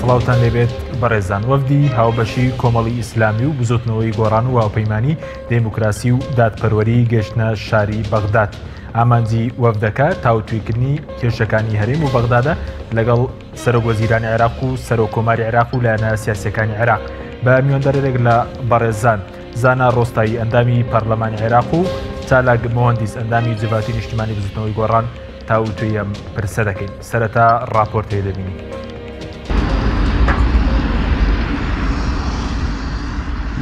سڵاوتان لێبێت بەڕێزان وەفدی هاوبەشی کۆمەڵی ئیسلامی و بزوتنەوەی گۆڕان و هاوپەیمانی دێموکراسی و دادپەروەری گەشتنە شاری بەغداد ئامانجی وەفدەکە تاوتوێکردنی کێشەکانی هەرێم و بەغدادە لەگەڵ سەرۆک وەزیرانی عێراق و سەرۆک کۆماری عێراق و لایەنە سیاسیەکانی عێراق بە میواندارێک لە بەڕێزان زانا ڕۆستایی ئەندامی پەرلەمانی عێراق و چالاک مهندیس ئەندامی جڤاتی نیشتیمانی بزوتنەوەی گۆڕان تاوتوێی ئەم پرسە دەکەین سەرەتا ڕاپۆرتەیە دەبینین.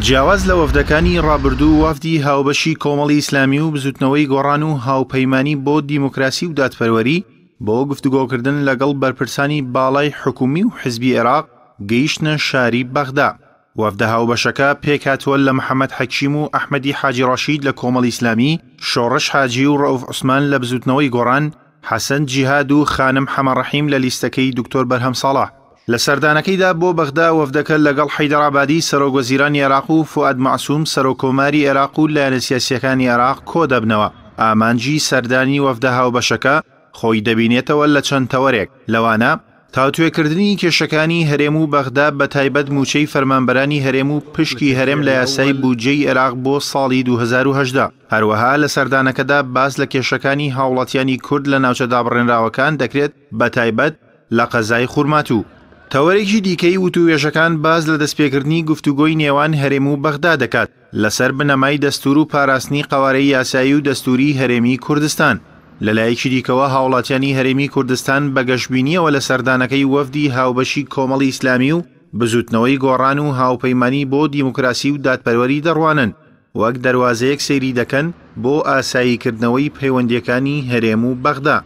جیاواز لە وەفدەکانی ڕابردوو، وەفدی هاوبەشی کۆمەڵی ئیسلامی و بزوتنەوەی گۆڕان و هاوپەیمانی بۆ دیموکراسی و دادپەروەری بۆ گفتوگۆکردن لەگەڵ بەرپرسانی باڵای حکومی و حزبی عێراق گەیشتنە شاری بەغدا. وەفدە هاوبەشەکە پێکهاتووە لە محەمەد حەکیم و ئەحمەدی حاجی ڕەشید لە کۆمەڵی ئیسلامی، شۆڕش حاجی و ڕەئوف عوسمان لە بزوتنەوەی گۆڕان، حەسەن جیهاد و خانم حەمەڕەحیم لە لیستەکەی دکتۆر بەرهەم ساڵح. لە سەردانەکەیدا بۆ بەغدا وەفدەکە لەگەڵ حەیدەر عەبادی سەرۆک وەزیرانی عێراق و فوئاد مەعسوم سەرۆک کۆماری عێراق و لایەنە سیاسییەکانی عێراق کۆدەبنەوە. ئامانجی سەردانی وەفدە هاوبەشەکە خۆی دەبینێتەوە لە چەند تەوەرێک، لەوانە، تاوتوێکردنی کێشەکانی هەرێم و بەغدا بەتایبەت مووچەی فەرمانبەرانی هەرێم و پشکی هەرێم لە یاسای بودجەی عێراق بۆ ساڵی 2018. هەروەها لە سەردانەکەدا باس لە کێشەکانی هاوڵاتیانی کورد لە ناوچە دابڕێنراوەکان دەکرێت بەتایبەت لە قەزای خورماتوو. تەوەرێکی دیکەی وتووێژەکان باس لە دەستپێکردنی گفتوگۆی نێوان هەرێم و بەغدا دەکات لەسەر بنەمای دەستوور و پاراستنی قەوارەی یاسایی و دەستووریی هەرێمی کوردستان. لەلایەکی دیکەوە هاوڵاتیانی هەرێمی کوردستان بە گەشبینییەوە لە سەردانەکەی وەفدی هاوبەشی کۆمەڵی ئیسلامی و بزووتنەوەی گۆڕان و هاوپەیمانی بۆ دیموکراسی و دادپەروەری دەڕوانن، وەک دەروازەیەک سەیری دەکەن بۆ ئاساییکردنەوەی پەیوەندییەکانی هەرێم و بەغدا.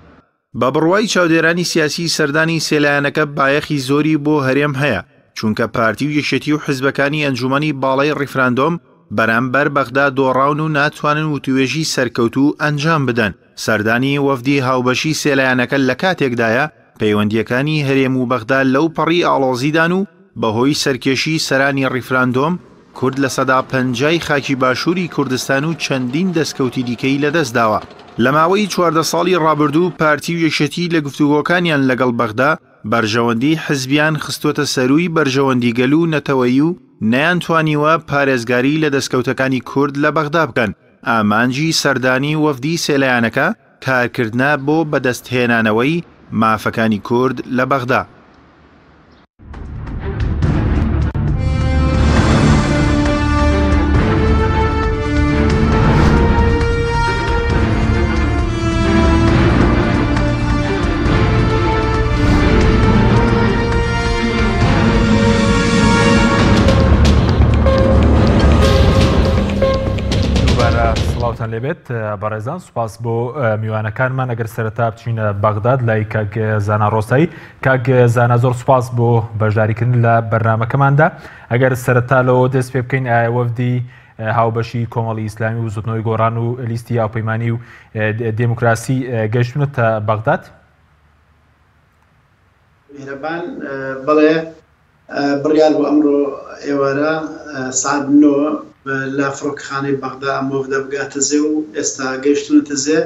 بە بڕوای چاودێرانی سیاسی سەردانی سێ لایەنەکە بایەخی زۆری بۆ هەرێم هەیە، چونکە پارتی و یەکێتی و حزبەکانی ئەنجومەنی باڵای ڕیفراندۆم بەرامبەر بەغدا دۆڕاون و ناتوانن وتوێژی سەرکەوتوو ئەنجام بدەن. سەردانی وەفدی هاوبەشی سێ لایەنەکە لە کاتێکدایە پەیوەندییەکانی هەرێم و بەغدا لەو پەڕی ئاڵۆزیدان و بەهۆی سەرکێشی سەرانی ڕیفراندۆم کورد 50% ی خاکی باشووری کوردستان و چەندین دەستکەوتی دیکەی لەدەستداوە. لە ماوەی 14 ساڵی ڕابردوو پارتی و یەکێتی لە گفتوگۆکانیان لەگەڵ بەغدا بەرژەوەندی حزبیان خستووەتە سەرووی بەرژەوەندی گەل و نەتەوەیی و نەیانتوانیوە پارێزگاری لە دەستکەوتەکانی کورد لە بەغدا بکەن. ئامانجی سەردانی وەفدی سێ لایەنەکە کارکردنە بۆ بەدەستهێنانەوەی مافەکانی کورد لە بەغدا. دووبارە سڵاوتان لێبێت بەڕێزان سوپاس بۆ میوانەکانمان ئەگەر سەرەتا بچینە بەغداد لای کاک زانا ڕۆستایی کاک زانا زۆر سوپاس بۆ بەشداریکردن لە بەرنمەکەماندا ئەگەر سەرەتا لەوە دەست پێ بکەین ئایا وەفدی هاوبەشی کۆمەڵی ئیسلامی و بزوتنەوەی گۆڕان و لیستی هاوپەیمانی و دێموکراسی گەیشتونەتە بەغداد؟ میهرەبان، بەڵێ بڕیار بوو ئەمڕۆ ئێوارە سەعات نۆ لە فڕۆکەخانەی بەغدا ئەم وەفدە بگاتە زێ و ئێستا گەیشتوونەتە زێ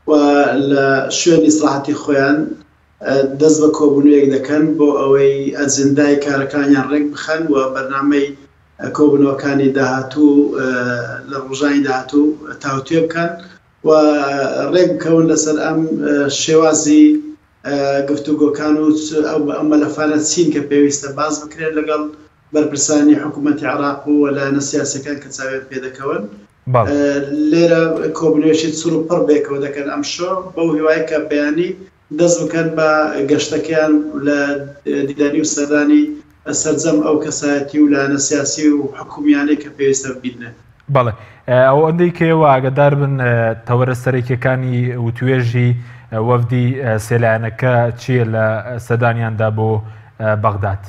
و لە شوێنی ئیسراحەتی خۆیان دەست بە کۆبوونەوەیەک دەکەن بۆ ئەوەی ئەجندای کارەکانیان ڕێک بخەن و بەرنامەی کۆبوونەوەکانی داهاتوو لە ڕۆژانی داهاتوو تاوتوێ بکەن و ڕێک بکەون لەسەر ئەم شێوازی گفتوگۆکان و ئەو مەلەفانە چین کە پێویستە باس بکرێن لەگەڵ بەرپرسانی حکوومەتی عێراق و لایەنە سیاسیەکان کە چاویان پێدەکەون. لێرە کۆبوونەوەیەکی چڕ و پڕ بەیەکەوە دەکەن ئەمشۆ بەو هیوایە کە بەیانی دەست بکەن بە گەشتەکەیان لە دیدانی و سەردانی سەرجەم ئەو کەسایەتی و لایەنە سیاسی و حکومیانەی کە پێویستە ببینرێن. بەڵێ ئەوەندەی کە ئێوە ئاگادار بن تەوەرە سەرەکیەکانی وتوێژی وەفدی سێلایەنەکە چییە لە سەردانیاندا بۆ بەغداد؟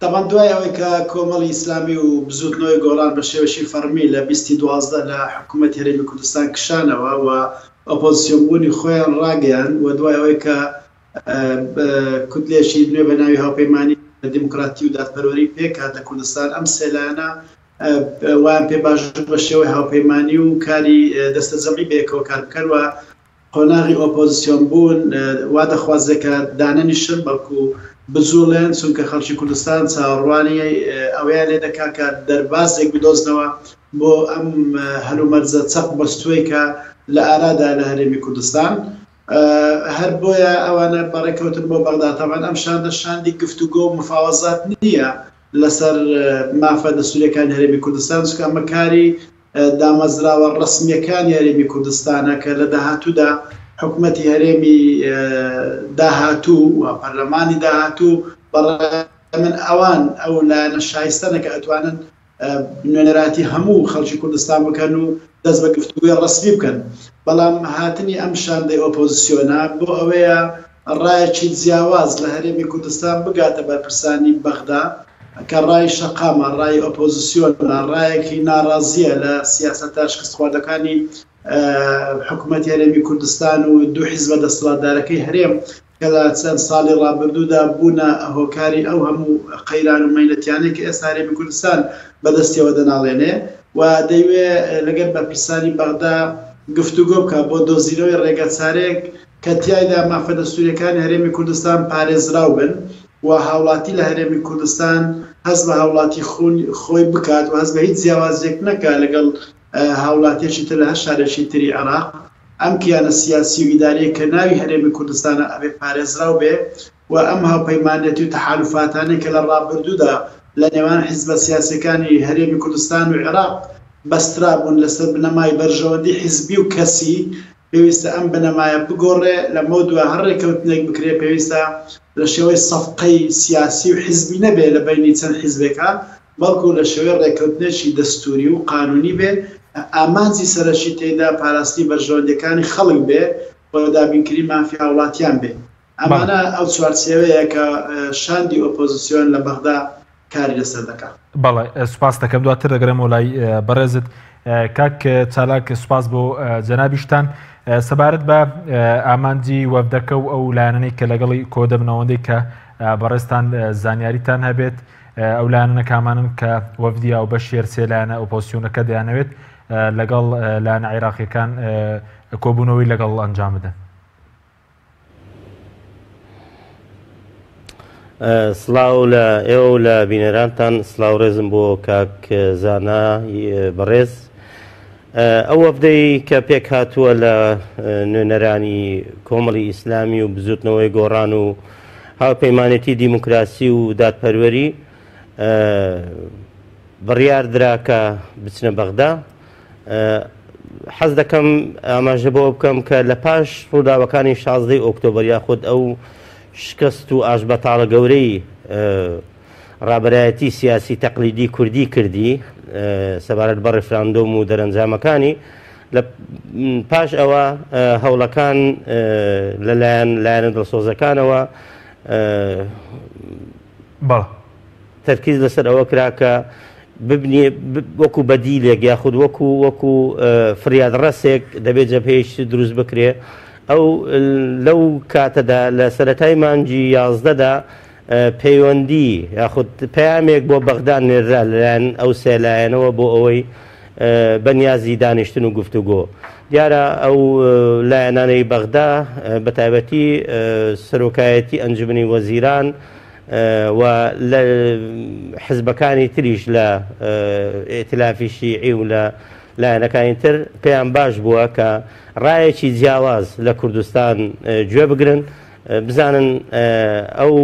تەبعەن دوای ئەوەی کە کۆمەڵی ئیسلامی و بزووتنەوەی گۆڕان بە شێوەیەکی فەڕمی لە بیست ی 12 لە حکوومەتی هەرێمی کوردستان کشانەوە و ئۆپۆزسیۆن بوونی خۆیان ڕاگەیاند و دوای ئەوەی کە کوتلەیەکی نوێ بە ناوی هاوپەیمانی دیموکراتی و دادپەروەری پێکهات لە کوردستان ئەم سێ لایەنە وایان پێ باش بوو بە شێوەی هاوپەیمانی و کاری دەستەجەمعی بەیەکەوە کار بکەن و قۆناغی ئۆپۆزسیۆن بوون وا دەخوازێ کە دانەنیشن بەڵکو. بجوڵێن، چونکە خەڵکی کوردستان چاوەڕوانی ئەوەیان لێ دەکات کە دەربازێک بدۆزنەوە بۆ ئەم هەلومەرجە چەق بەستووەی کە لە ئارادایە لە هەرێمی کوردستان. هەر بۆیە ئەوانە بەڕێکەوتن بۆ بەغدا. تەبعەن ئەم شاندە شاندی گفتوگۆ و مفاوەزات نییە لەسەر مافە دەستوورییەکانی هەرێمی کوردستان، چونکە ئەمە کاری دامەزراوە ڕەسمییەکانی هەرێمی کوردستانە کە لە داهاتوودا حکومەتی هەرێمی داهاتوو و پەرلەمانی داهاتوو بەڕای من ئەوان ئەو لایەنە شایستەنە کە ئەتوانن نوێنەرایەتی هەموو خەڵکی کوردستان بکەن و دەست بە گفتوگۆی ڕەسمی بکەن. بەڵام هاتنی ئەم شاندەی ئۆپۆزسیۆنە بۆ ئەوەیە ڕایەکی جیاواز لە هەرێمی کوردستان بگاتە بەرپرسانی بەغدا کە ڕای شەقامە، ڕای ئۆپۆزسیۆنە، ڕایەکی ناڕازییە لە سیاسەتە شکستخواردەکانی حکومەتی هەرێمی کوردستان و دوو حیزبە دەسەڵاتدارەکەی هەرێم کە لە چەند ساڵی ڕابردوودا بوونە هۆکاری ئەو هەموو قەیران و مەینەتیانەی کە ئێستا هەرێمی کوردستان بەدەستیەوە دەناڵێنێ و دەیوێ لەگەل بەرپرسانی بەغدا گفتوگۆ بکا بۆ دۆزینەوەی ڕێگەچارەیەک کە تیایدا مافە دەستووریەکانی هەرێمی کوردستان پارێزراو بن و هاوڵاتی لە هەرێمی کوردستان هەست بە هاوڵاتی خۆی بکات و هەست بە هیچ جیاوازیەک نەکا لەگەڵ هاوڵاتیەکی تر لە هەر شارێکی تری عێراق. ئەم کیانە سیاسی و ئیداریە کە ناوی هەرێمی کوردستانە ئەبێ پارێزراو بێ و ئەم هاوپەیمانێتی و تەحالوفاتانەی کە لە ڕابردوودا لە نێوان حیزبە سیاسیەکانی هەرێمی کوردستان و عێراق بەسترابوون لەسەر بنەمای بەرژەوەندی حیزبی و کەسی پێویستە ئەم بنەمایە بگۆڕێ، لەمەودوا هەر ڕێککەوتنێک بکرێ پێویستە لە شێوەی سەفقەی سیاسی و حیزبی نەبێ لە بەینی چەند حیزبێکا، بەڵکو لە شێوەی ڕێککەوتنێکی دەستووری و قانوونی بێ، ئامانجی سەرەکی تێیدا پاراستنی بەرژەوەندییەکانی خەڵک بێ و دابینکردنی مافی هاوڵاتیان بێ. ئەمانە ئەو چوارچێوەیە کە شاندی ئۆپۆزسیۆن لە بەغدا کاری لەسەر دەکات. بەڵێ سوپاست دەکەم دواتر دەگەرێمەوە لای بەڕێزت کاک چالاک سوپاس بۆ جەنابیشتان سەبارەت بە ئامانجی وەفدەکە و ئەو لایەنەی کە لەگەڵی کۆدەبنەوەندەی کە بەڕێزتان زانیاریتان هەبێت ئەو لایەنە کامانن کە وەفدی و بە شێر سێ لایەنە ئۆپۆسیۆنەکە دەیانەوێت لەگەڵ لایەنە عێراقیەکان کۆبوونەوەی لەگەڵ ئەنجام بدەن. سڵاو لە ئێوە و لە بینەرانتان سڵاو ڕێزم بۆ کاک زانا بەڕێز ئەو وەفدەی کە پێک هاتووە لە نوێنەرانی کۆمەڵی ئیسلامی و بزوتنەوەی گۆڕان و هاوپەیمانێتی دیموکراسی و دادپەروەری بڕیار درا کە بچنە بەغدا حەز دەکەم ئاماژە بەوە بکەم کە لە پاش ڕووداوەکانی شازدەی ئۆکتۆبەر یاخود ئەو شکست و ئاشبەتاڵە گەورەی ڕابەرایەتی سیاسی تەقلیدی کوردی کردی سەبارەت بە ڕیفراندۆم و دەرەنجامەکانی لە پاش ئەوە هەوڵەکان لەلایەن لایەنە دڵسۆزەکانەوە بەڵێ. تەرکیز لەسەر ئەوە کرا کە ببنی وەکو بەدیلێک یاخود وەکو وەکو فریادڕەسێک دەبێت جەبهەیەکی دروست بکرێ ئەو لەو کاتەدا لە سەرەتای مانگی یازدەدا پەیوەندی یاخود پەیامێک بۆ بەغدا نێررا لەلایەن ئەو سێ لایەنەوە بۆ ئەوەی بە نیازی دانیشتن و گفتوگۆ. دیارە ئەو لایەنانەی بەغدا بە تایبەتی سەرۆکایەتی ئەنجومەنی وەزیران و لە حزبەکانی تریش لە ئیتلافی شیعی و لە لایەنەکانی تر پێیان باش بووە کە ڕایەکی جیاواز لە کوردستان گوێ بگرن بزانن ئەو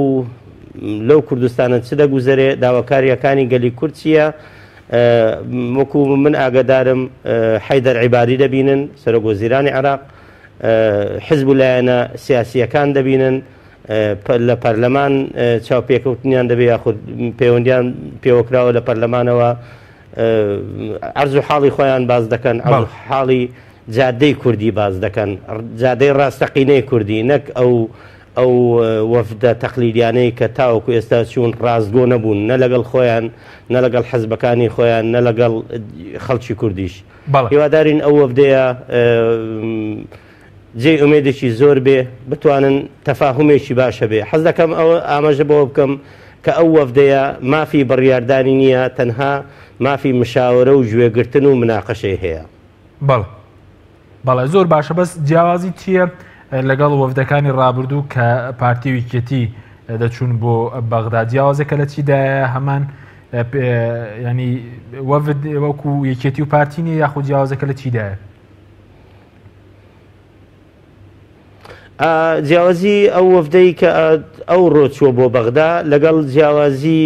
لەو کوردستانە چ دەگوزەرێ داواکاریەکانی گەلی کورد چییە وەکو من ئاگادارم حەیدەر عیبادی دەبینن سەرۆک وەزیرانی عێراق حزب و لایەنە سیاسیەکان دەبینن لە پەرلەمان چاوپێکەوتنیان دەبێ یاخود پەیوەندیان پێوەکراوە لە پەرلەمانەوە عەرز و حاڵی خۆیان باز دەکەن عەرز و حاڵی جادەی کوردی باز دەکەن جادەی ڕاستەقینەی کوردی نەک ئەو ئەو وەفدە تەقلیدیانەی کە تاوەکو ئێستا چوون ڕاستگۆ نەبوون نە لەگەڵ خۆیان نە لەگەڵ حەزبەکانی خۆیان نە لەگەڵ خەڵکی کوردیش هیوادارین ئەو وەفدەیە جێی ئومێدێکی زۆر بێ بتوانن تەفاهومێکی باش هەبێ. حەز دەکەم ئەوە ئاماژە بەوە بکەم کە ئەو وەفدەیە مافی بڕیاردانی نییە تەنها مافی مشاوەرە و گوێگرتن و مناقەشەی هەیە. بەڵێ بەڵێ زۆر باشە بەس جیاوازی چییە لەگەڵ وەفدەکانی ڕابردوو کە پارتی و یەکێتی دەچوون بۆ بەغدا جیاوازەکە لە چیدایە هەمان ینی وەفد وەکو یەکێتی و پارتی نیە یاخود جیاوازەکە لە چیدایە؟ جیاوازی ئەو وەفدەی کە ئەو ڕۆچووە بۆ بەغدا لەگەڵ جیاوازی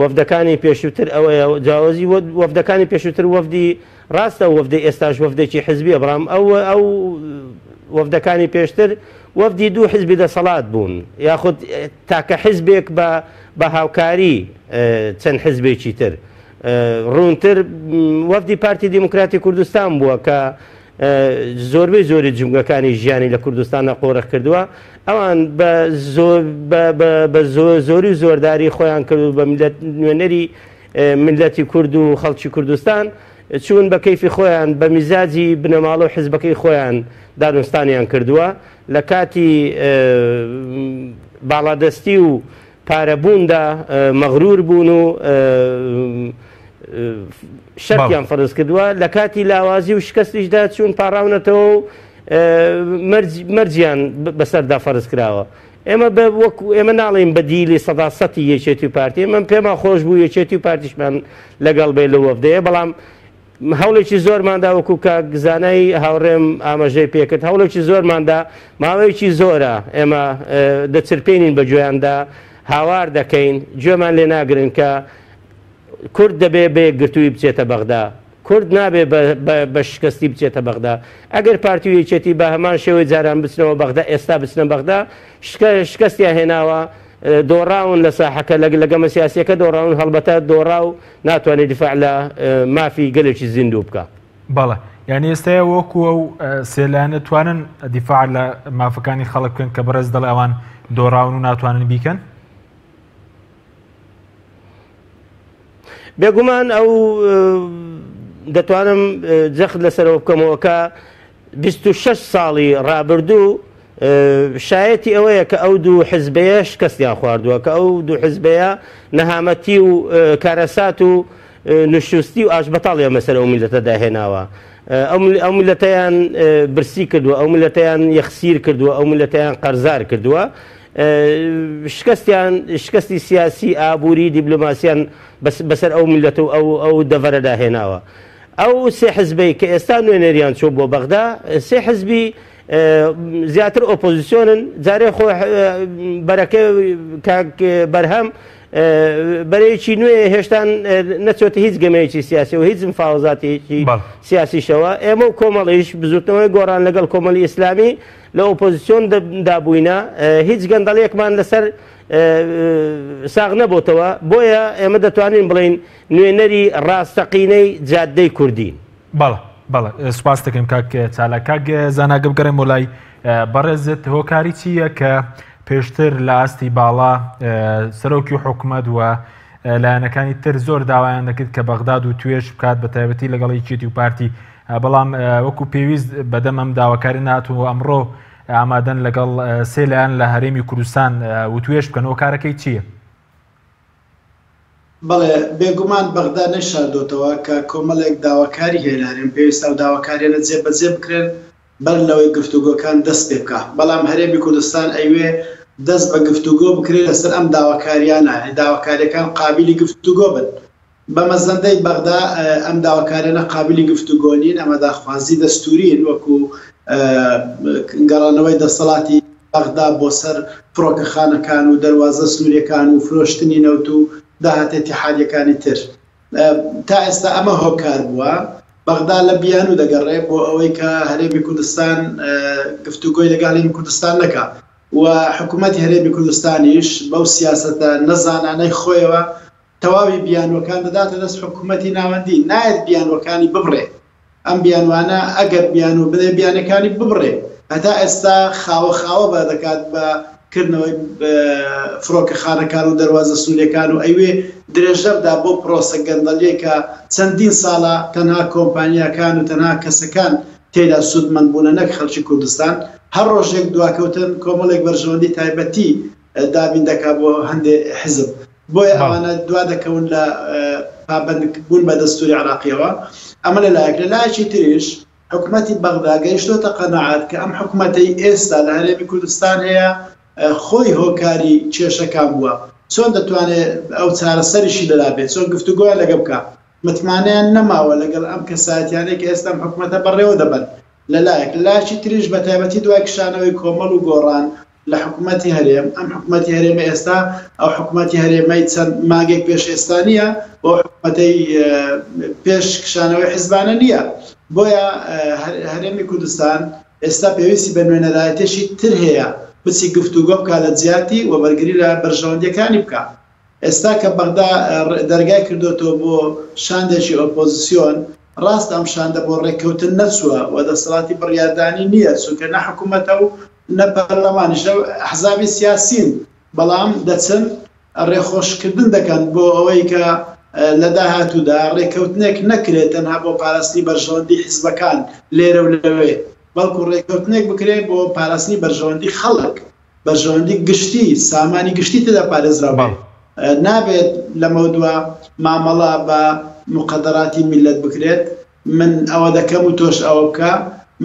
وەفدەکانی پێشووتر ئەوەیە جیاوازی وەفدەکانی پێشووتر وەفدی ڕاستە وەفدی ئێستاش وەفدێکی حزبیە بەڵام ئەو ئەو وەفدەکانی پێشتر وەفدی دوو حزبی دەسەڵات بوون یاخود تاکە حزبێک بە بە هاوکاری چەند حزبێکی تر ڕوونتر وەفدی پارتی دیموکراتی کوردستان بووە کە زۆربەی زۆری جومگەکانی ژیانی لە کوردستاندا قۆرخ کردووە، ئەوان بە بە زۆری و زۆرداری خۆیان کرد و بە میللەت نوێنەری میللەتی کورد و خەڵکی کوردستان چوون بە کەیفی خۆیان بە میزاجی بنەماڵە و حزبەکەی خۆیان دانوستانیان کردووە لە کاتی باڵادەستی و پارەبووندا مەغرور بوون و شەرتیان فەرز کردووە لە کاتی لاوازی و شکستیشدا چوون پاڕاونەتەوە و مەرجیان بەسەردا فەرز کراوە. ئێمە بە وەکو ئێمە ناڵێین بەدیلی سەدا سەتی یەکێتی و پارتی ئێمە پێمان خۆش بوو یەکێتی و پارتیشمان لەگەڵ بێ لەو وەفدەیە بەڵام هەوڵێکی زۆرماندا وەکو کاک زانای هاوڕێم ئاماژەی پێکرد هەوڵێکی زۆرماندا ماوەیەکی زۆرە ئێمە دەچرپێنین بە گوێیاندا هاوار دەکەین گوێمان لێ ناگرن کە کورد دەبێ بە یەکگرتوویی بچێتە بەغدا کورد نابێ بە شکستی بچێتە بەغدا ئەگەر پارتی و یەکێتی بە هەمان شێوەی جاران بچنەوە بەغدا ئێستا بچنە بەغدا شکستیان هێناوە دۆڕاون لە ساحەکە لە گەمە سیاسیەکە دۆڕاون هەڵبەتە دۆڕاو ناتوانێت دیفاع لە مافی گەلێکی زیندوو بکا. بەڵێ یانی ئێستا وەکو ئەو سێ لایەنە توانن دیفاع لە مافەکانی خەڵک بکەن کە بەڕێز دەڵێ ئەوان دۆڕاون و ناتوانن بیکەن؟ بێگومان ئەو دەتوانم جەخت لەسەرەوە بکەمەوە کە 26 ساڵی ڕابردوو شایەتی ئەوەیە کە ئەو دوو حزبەیە شکستیان خواردووە، کە ئەو دوو حزبەیە نەهامەتی و کارەسات و نوشوستی و ئاشبەتاڵیان بەسەر ئەو میللەتەدا هێناوە. ئەو میللەتەیان برسی کردووە، ئەو میللەتەیان یەخسیر کردووە، ئەو میللەتەیان قەرزار کردووە. شکستیان شکستی سیاسی، ئابووری، دیبلۆماسیان بەسەر ئەو میللەت و ئەو دەڤەرەدا هێناوە. ئەو سێ حزبەی کە ئێستا نوێنەریان چوو بۆ بەغدا، سێ حزبی زیاتر ئۆپۆزیسیۆنن جارێ خۆ بەرەکە کاک بەرهەم بەرەیەکی نوێ هێشتان نەچۆتە هیچ گەمەیەکی سیاسی و هیچ مفاوەزاتێکی سیاسیشەوە ئێمە و کۆمەڵیش بزوتنەوەی گۆڕان لەگەڵ کۆمەڵی ئیسلامی لە ئۆپۆزیسیۆن دابووینە هیچ گەندەڵیەکمان لەسەر ساغ نەبۆتەوە بۆیە ئێمە دەتوانین بڵین نوێنەری ڕاستەقینەی جادەی کوردین. بەڵێ بەڵێ سوپاست دەکەم کاک چالاک. کاک زانا گە بگەڕێمەوە لای بەڕێزت هۆکاری چییە کە پێشتر لە ئاستی باڵا سەرۆکی حکومەت و لایەنەکانی تر زۆر داوایان دەکرد کە بەغداد و توێش بکات بە تایبەتی لەگەڵ یەکێتی و پارتی بەڵام وەکو پێویست بەدەم ئەم داواکاری ناتون و ئەمڕۆ ئامادەن لەگەڵ سێ لایەن لە هەرێمی کوردستان وتوێش بکەن هۆکارەکەی چییە؟ بەڵێ، بێگومان بەغدا نەیشاردۆتەوە کە کۆمەڵێک داواکاری هەیە لە هەرێم، پێویستە ئەو داواکاریانە جێبەجێ بکرێن بەر لەوەی گفتوگۆکان دەست پێ بکا، بەڵام هەرێمی کوردستان ئەیوێ دەست بە گفتوگۆ بکرێت لەسەر ئەم داواکاریانە، یانی داواکاریەکان قابیلی گفتوگۆ بن. بە مەزەندەی بەغدا ئەم داواکاریانە قابیلی گفتوگۆ نین، ئەمە داخوازی دەستوورین وەکو گەڕانەوەی دەسەڵاتی بەغدا بۆ سەر فڕۆکەخانەکان و دەروازە سنووریەکان و فرۆشتنی نەوت و داهاتە ئیتیحادیەکانی تر. تا ئێستا ئەمە هۆکار بووە. بەغدا لە بیانوو دەگەڕێ بۆ ئەوەی کە هەرێمی کوردستان گفتوگۆی لەگەڵ هەرێمی کوردستان نەکا و حکوومەتی هەرێمی کوردستانیش بەو سیاسەتە نەزانانەی خۆیەوە تەواوی بیانووەکان دەداتە دەست حکوومەتی ناوەندی، نایەت بیانووەکانی ببڕێ. ئەم بیانوانە ئەگەر بیانوو بدەێ بیانەکانی ببڕێ. هەتا ئێستا خاوە خاوە بە دەکات بە کردنەوەی فڕۆکەخانەکان و دەروازە سنووریەکان و ئەیوێ درێژە بدا بەو پرۆسە گەندەڵیەی کە چەندین ساڵە تەنها کۆمپانیاکان و تەنها کەسەکان تێیدا سوودمەند بوونە نەک خەڵکی کوردستان. هەر ڕۆژێک دواکەوتن کۆمەڵێک بەرژەوەندی تایبەتی دابین دەکا بۆ هەندێ حزب. بۆیە ئەوانە دوا دەکەون لە پابەند بوون بە دەستوری عێراقیەوە ئەمە لە لایەک لە لایەکی تریش حکومەتی بەغدا گەیشتۆتە قەناعەت کە ئەم حکومەتەی ئێستا لە هەرێمی کوردستان هەیە. خۆی هۆکاری کێشەکان بووە، چۆن دەتوانێت ئەو چارەسەریشی لەلا بێت، چۆن گفتوگۆیان لەگەڵ بکا، متمانەیان نەماوە لەگەڵ ئەم کەسایەتیانەی کە ئێستا ئەم حکومەتە بەڕێوە دەبەن لەلایەک، لەلایەکی تریش بەتایبەتی دوای کشانەوەی کۆمەڵ و گۆڕان لە حکومەتی هەرێم، ئەم حکومەتی هەرێمە ئێستا ئەو حکومەتی هەرێمەی چەند مانگێک پێش ئێستا نییە و ئەو حکومەتەی پێش کشانەوەی حزبانە نییە، بۆیە هەرێمی کوردستان ئێستا پێویستی بە نوێنەرایەتێکی تر هەیە بچی گفتوگۆ بکا لە جیاتی و بەرگری لە بەرژەوەندیەکانی بکا. ئێستا کە بەغدا دەرگای کردۆتەوە بۆ شاندێکی ئۆپۆزسیۆن، ڕاستە ئەم شاندە بۆ ڕێککەوتن نەچووە و دەسەڵاتی بڕیاردانی نییە، چونکە نە حکومەتە و نە پەرلەمانیش، ئەحزابی سیاسین، بەڵام دەچن ڕێخۆشکردن دەکەن بۆ ئەوەی کە لە داهاتوودا ڕێککەوتنێک نەکرێت تەنها بۆ پاراستنی بەرژەوەندی حیزبەکان لێرە و لەوێ، بەڵکو ڕێککەوتنێک بکرێت بۆ پاراستنی بەرژەوەندی خەڵک، بەرژەوەندی گشتی، سامانی گشتی تێدا پارێزراو بێت. نابێت لەمەودوا مامەڵە بە موقەدەراتی میللەت بکرێت، من ئەوە دەکەم و تۆش ئەوە بکە،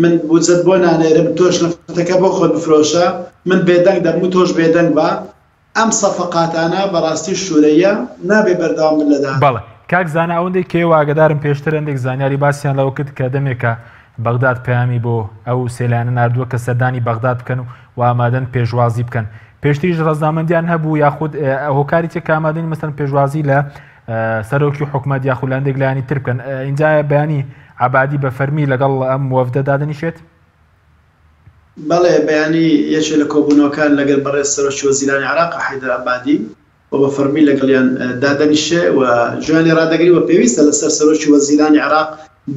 من بودجەت بۆ نانێرم تۆش نەفتەکە بۆ خۆت بفرۆشە، من بێدەنگ دەبم و تۆش بێدەنگ بە. ئەم سەفەقاتانە بەڕاستی شورەییە نابێ بەردەوام بن لە داهاتوو. بەڵێ کاک زانا ئەوەندەی کە ئێوە ئاگادارن پێشتر هەندێک زانیاری باسیان لەوە کرد کە دەمێکە بەغداد پەیامی بۆ ئەو سێ لایەنە ناردووە کە سەردانی بەغداد بکەن و ئامادەن پێشوازی بکەن پێشتریش ڕەزامەندیان هەبوو یاخود هۆکاری چێ کە ئامادەن مەسەن پێشوازی لە سەرۆکی حکومەت یاخود لە هەندێک لایەنی تر بکەن ئینجا بەیانی عەبادی بە فەرمی لەگەڵ ئەم وەفدە دادەنیشێت؟ بەڵێ بەیانی یەکێ لە کۆبوونەوەکان لەگەل بەڕێز سەرۆکی وەزیرانی عێراق حەیدەر عەبادی و بە فەڕمی لەگەڵیان دادەنیشێ و گوێیان لێ ڕادەگری و پێویستە لەسەر سەرۆکی وەزیرانی عێراق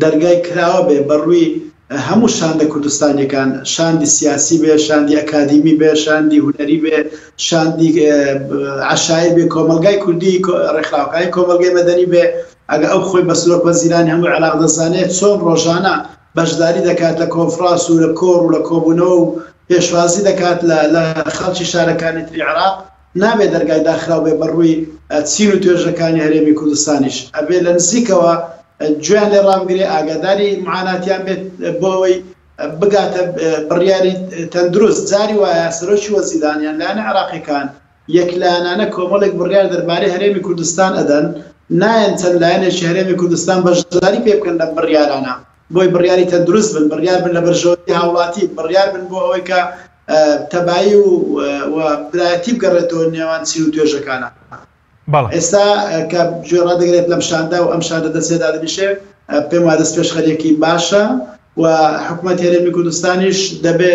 دەرگای کراوە بێ بە ڕووی هەموو شاندە کوردستانیەکان شاندی سیاسی بێ شاندی ئەکادیمی بێ شاندی هونەری بێ شاندی عەشایر بێ کۆمەڵگای کوردی ڕێکخراوەکانی کۆمەڵگەی مەدەنی بێ ئەگە ئەو خۆی بە سەرۆک وەزیرانی هەموو عێراق دەزانێ چۆن ڕۆژانە بەشداری دەکات لە کۆنفراس و لە کۆڕ و لە کۆبوونەوە و پێشوازی دەکات لە لە خەڵکی شارەکانی تری عێراق، نابێ دەرگای داخراو بێ بە ڕووی چین و توێژەکانی هەرێمی کوردستانیش، ئەبێ لە نزیکەوە گوێیان لێ ڕابگرێ، ئاگاداری معاناتیان بێت بۆ ئەوەی بگاتە بڕیاری تەندروست، جاری وایە سەرۆکی وەزیران یان لایەنە عێراقیەکان یەکلایەنانە کۆمەڵێک بڕیار دەربارەی هەرێمی کوردستان ئەدەن، نایەن چەند لایەنێکی هەرێمی کوردستان بەشداری پێ بکەن لەم بڕیارانە، بۆی بڕیاری تەندروست بن، بڕیار بن لە بەرژەوەندی هاوڵاتی، بڕیار بن بۆ ئەوەی کە تەبایی و برایەتی بگەڕێتەوە نێوان چین و توێژەکانە. ئێستا کە گوێ ڕادەگرێت لەم شاندە و ئەم شاندە دەچێت دادەنیشێ، پێم وایە دەستپێشخەرییەکی باشە و حکومەتی هەرێمی کوردستانیش دەبێ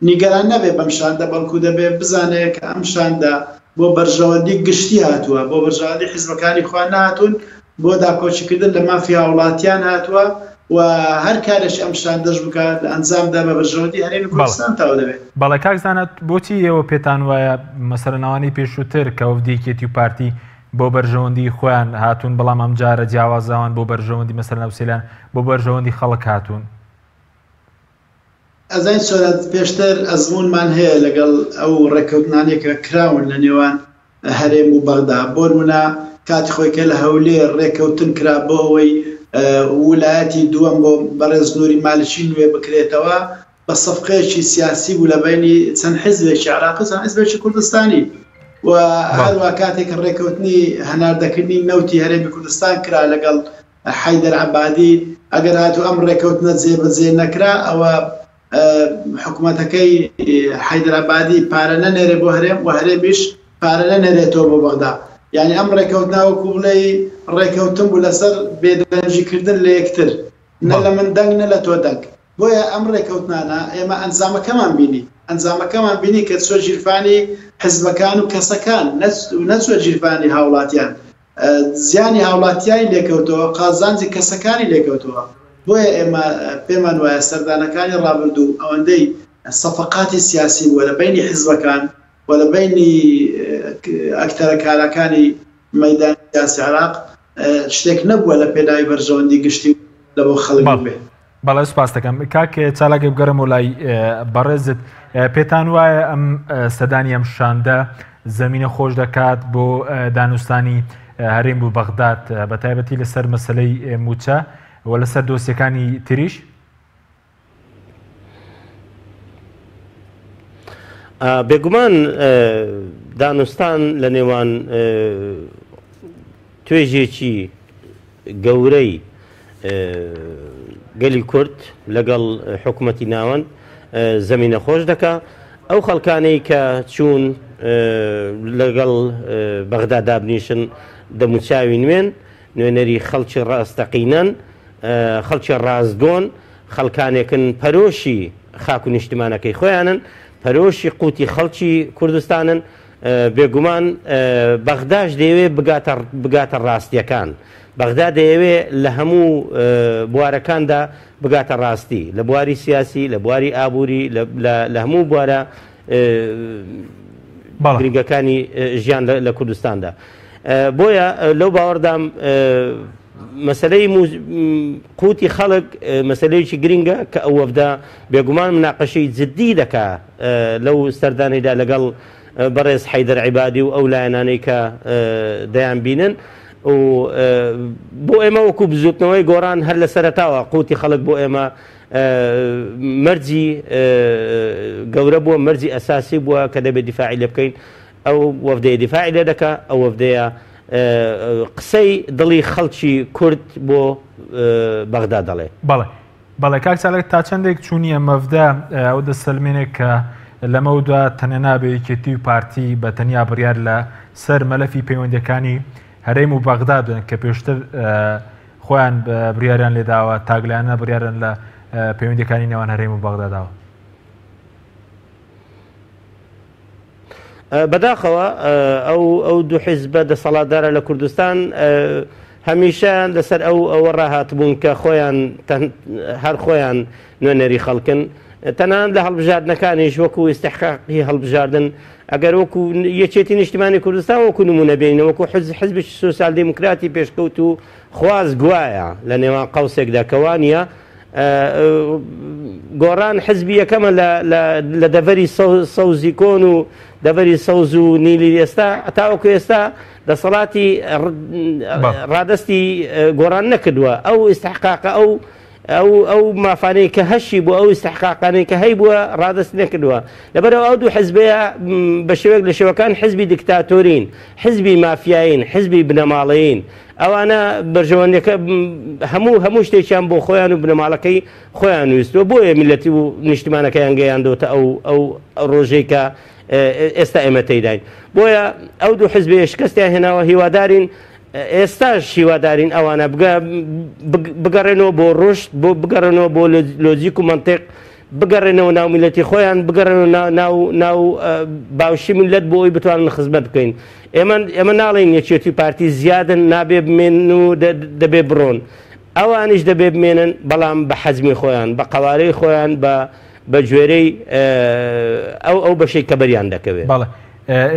نیگەران نەبێ بەم شاندە، بەڵکو دەبێ بزانێ کە ئەم شاندە بۆ بەرژەوەندی گشتی هاتووە، بۆ بەرژەوەندی حیزبەکانی خۆیان نەهاتوون، بۆ داکۆکیکردن لە مافی هاوڵاتیان هاتووە و هەر کارێکی ئەم شاندەش بکات لە ئەنجامدا بە بەرژەوەندی هەرێمی کوردستان تەواو دەبێت. بەڵێ کاک زانا بۆچی ئێوە پێتان وایە مەسەلەن ئەوانەی پێشووتر کە وەفدی یەکێتی و پارتی بۆ بەرژەوەندی خۆیان هاتوون بەڵام ئەمجارە جیاوازە ئەوان بۆ بەرژەوەندی مەسەلەن ئەو سێ لایەن بۆ بەرژەوەندی خەڵک هاتوون؟ ئەزانی چۆنە پێشتر ئەزموونمان هەیە لەگەڵ ئەو ڕێککەوتنانەی کە کراون لە نێوان هەرێم و بەغدا، بۆنمونە کاتی خۆی کە لە هەولێر ڕێککەوتن کرا بۆ ئەوەی ولایەتی دووەم بۆ بەڕێز نوری مالکی نوێ بکرێتەوە بە سەفقەیەکی سیاسی بوو لە بەینی چەند حزبێکی عێراقی و چەند حزبێکی کوردستانی و هەروە کاتێک کە ڕێککەوتنی هەناردەکردنی نەوتی هەرێمی کوردستان کرا لەگەڵ حەیدەر عەبادی ئەگەر هاتوو ئەم ڕێککەوتنە جێبەجێ نەکرا ئەوە حکومەتەکەی حەیدەر عەبادی پارە نەنێرێ بۆ هەرێم و هەرێمیش پارە نەنێرێتەوە بۆ بەغدا یعنی ئەم ڕێکەوتنە وەکو بڵێی ڕێکەوتن بوو لەسەر بێدەنگی کردن لە یەکتر نە لە من دەنگ نە لە تۆ دەنگ بۆیە ئەم ڕێکەوتنانە ئێمە ئەنجامەکەمان بینی ئەنجامەکەمان بینی کە چوە ژیرفانی حزبەکان و کەسەکان نەچوە ژیرفانی هاوڵاتیان زیانی هاوڵاتیانی لێکەوتەوە، قازانجی کەسەکانی لێکەوتەوە، بۆیە ئێمە پێمان وایە سەردانەکانی ڕابردوو ئەوەندەی سەفەقاتی سیاسی بووە لە بەینی حزبەکان و لە بەینی ئەکتەرە کاراکانی مەیدانی سیاسی عێراق شتێک نەبووە لە پێناوی بەرژەوەندی گشتی و لە بۆ خەڵک بووبێ. بەڵێ سوپاست دەکەم کاک چالاک بگەڕێمەوە لای بەڕێزت پێتان وایە ئەم سەدانی ئەم شاندە زمینە خۆش دەکات بۆ دانوستانی هەرێم و بەغداد بە تایبەتی لەسەر مەسلەی موچە و لەسەر دۆسیەکانی تریش؟ بێگومان دانوستان لە نێوان توێژێکی گەورەی گەلی کورد لەگەڵ حکوومەتی ناوەند زەمینە خۆش دەکا. ئەو خەڵکانەی کە چوون لەگەڵ بەغدا دابنیشن دەموچاوی نوێن، نوێنەری خەڵکی ڕاستەقینەن، خەڵکی ڕاستگۆن، خەڵکانێکن پەرۆشی خاک و نیشتمانەکەی خۆیانن، پەرۆشی قوتی خەڵکی کوردستانن، بێگومان بەغداش دەیەوێ بگاتە بگاتە ڕاستیەکان، بەغدا دەیەوێ لە هەموو بوارەکاندا بگاتە ڕاستی، لە بواری سیاسی، لە بواری ئابووری، لە هەموو بوارە گرنگەکانی ژیان لە کوردستاندا. بۆیە لەو باوەڕدام مەسەلەی قوتی خەڵک مەسەلەیەکی گرنگە کە ئەو وەفدە بێگومان مناقەشەی جددی دەکا لەو سەردانەیدا لەگەڵ بەڕێز حەیدەر عیبادی و ئەو لایەنانەی کە دەیان بینن و بۆ ئێمە وەکو بزوتنەوەی گۆڕان هەر لە سەرەتاوە قوتی خەڵک بۆ ئێمە مەرجی گەورە بووە مەرجی ئەساسی بووە کە دەبێت دیفاعی لێ بکەین ئەو وەفدەیە دیفاعی لێ دەکا، ئەو وەفدەیە قسەی دڵی خەڵکی کورد بۆ بەغدا دەڵێ. بەڵێ بەڵێ کاک چالاک تا چەندێک چوونی ئەم وەفدە ئەوە دەسەلمێنێ کە لەمەودا تەنێ نابێ یەکێتی و پارتی بە تەنیا بڕیار لە سەر مەلەفی پەیوەندیەکانی هەرێم و بەغدا بدەن کە پێشتر خۆیان بڕیاریان لێداوە تاگلایەنە بڕیارن لە پەیوەندیەکانی نێوان هەرێم و بەغدا داوە. بەداخەوە ئەو ئەو دوو حیزبە دەسەڵاتدارە لە کوردستان هەمیشە لەسەر ئەو ئەوە ڕاهاتبوون کە خۆیان هەر خۆیان نوێنەری خەڵکن تەنان لە هەڵبژاردنەکانیش وەکو ئیستحقاقی هەڵبژاردن ئەگەر وەکو یەکێتی نیشتمانی کوردستان وەکو نمونە بینە وەکو حزب حزبی سۆسیال دیموکراتی پێشکەوت و خواز گوایە لە نێوان قەوسێکدا کەوانە گۆڕان حزبی یەکەمە لە دەڤەری سەوزی کۆن و دەڤەری سەوز و نیلی ئێستا تاوەکو ئێستا دەسەڵاتی ڕادستی گۆڕان نەکردووە ئەو ئیسحقاقە ئەو ئەو ئەو مافانەی کە هەشی بۆ ئەو ئیسحقاقانەی کە هەی بووە ڕادست نەکردووە لەبەرەوە ئەو دوو حزبەیە بە شێوەیەک لە شێوەکان حزبی دیکتاتۆرین حزبی مافیایین حزبی بنەماڵەیین ئەوانە بەرژەوەندیەکە هەموو هەموو شتێکیان بۆ خۆیان و بنەماڵەکەی خۆیان ویستوە بۆیە میلەتی و نیشتمانەکەیان گەیاندۆتە ئەو ئەو ڕۆژەی کە ئێستا ئێمە تێیداین بۆیە ئەو دوو حزبەیە شکستیان هێناوە هیوادارین ئێستاش هیوادارین ئەوانە بگەڕێنەوە بۆ ڕشت بۆ بگەڕێنەوە بۆ لۆجیک و مەنتق بگەڕێنەوە ناو میللەتی خۆیان، بگەڕێنەوە ناو ناو ناو باوشی میللەت بۆ ئەوەی بتوانن خزمەت بکەین. ئێمە ئێمە ناڵێین یەکێتی و پارتی زیادن نابێ بمێنن و دەبێ بڕۆن. ئەوانیش دەبێ بمێنن بەڵام بە حەجمی خۆیان، بە قەوارەی خۆیان، بە بە گوێرەی ئەو ئەو بەشەی کە بەریان دەکەوێ. بەڵێ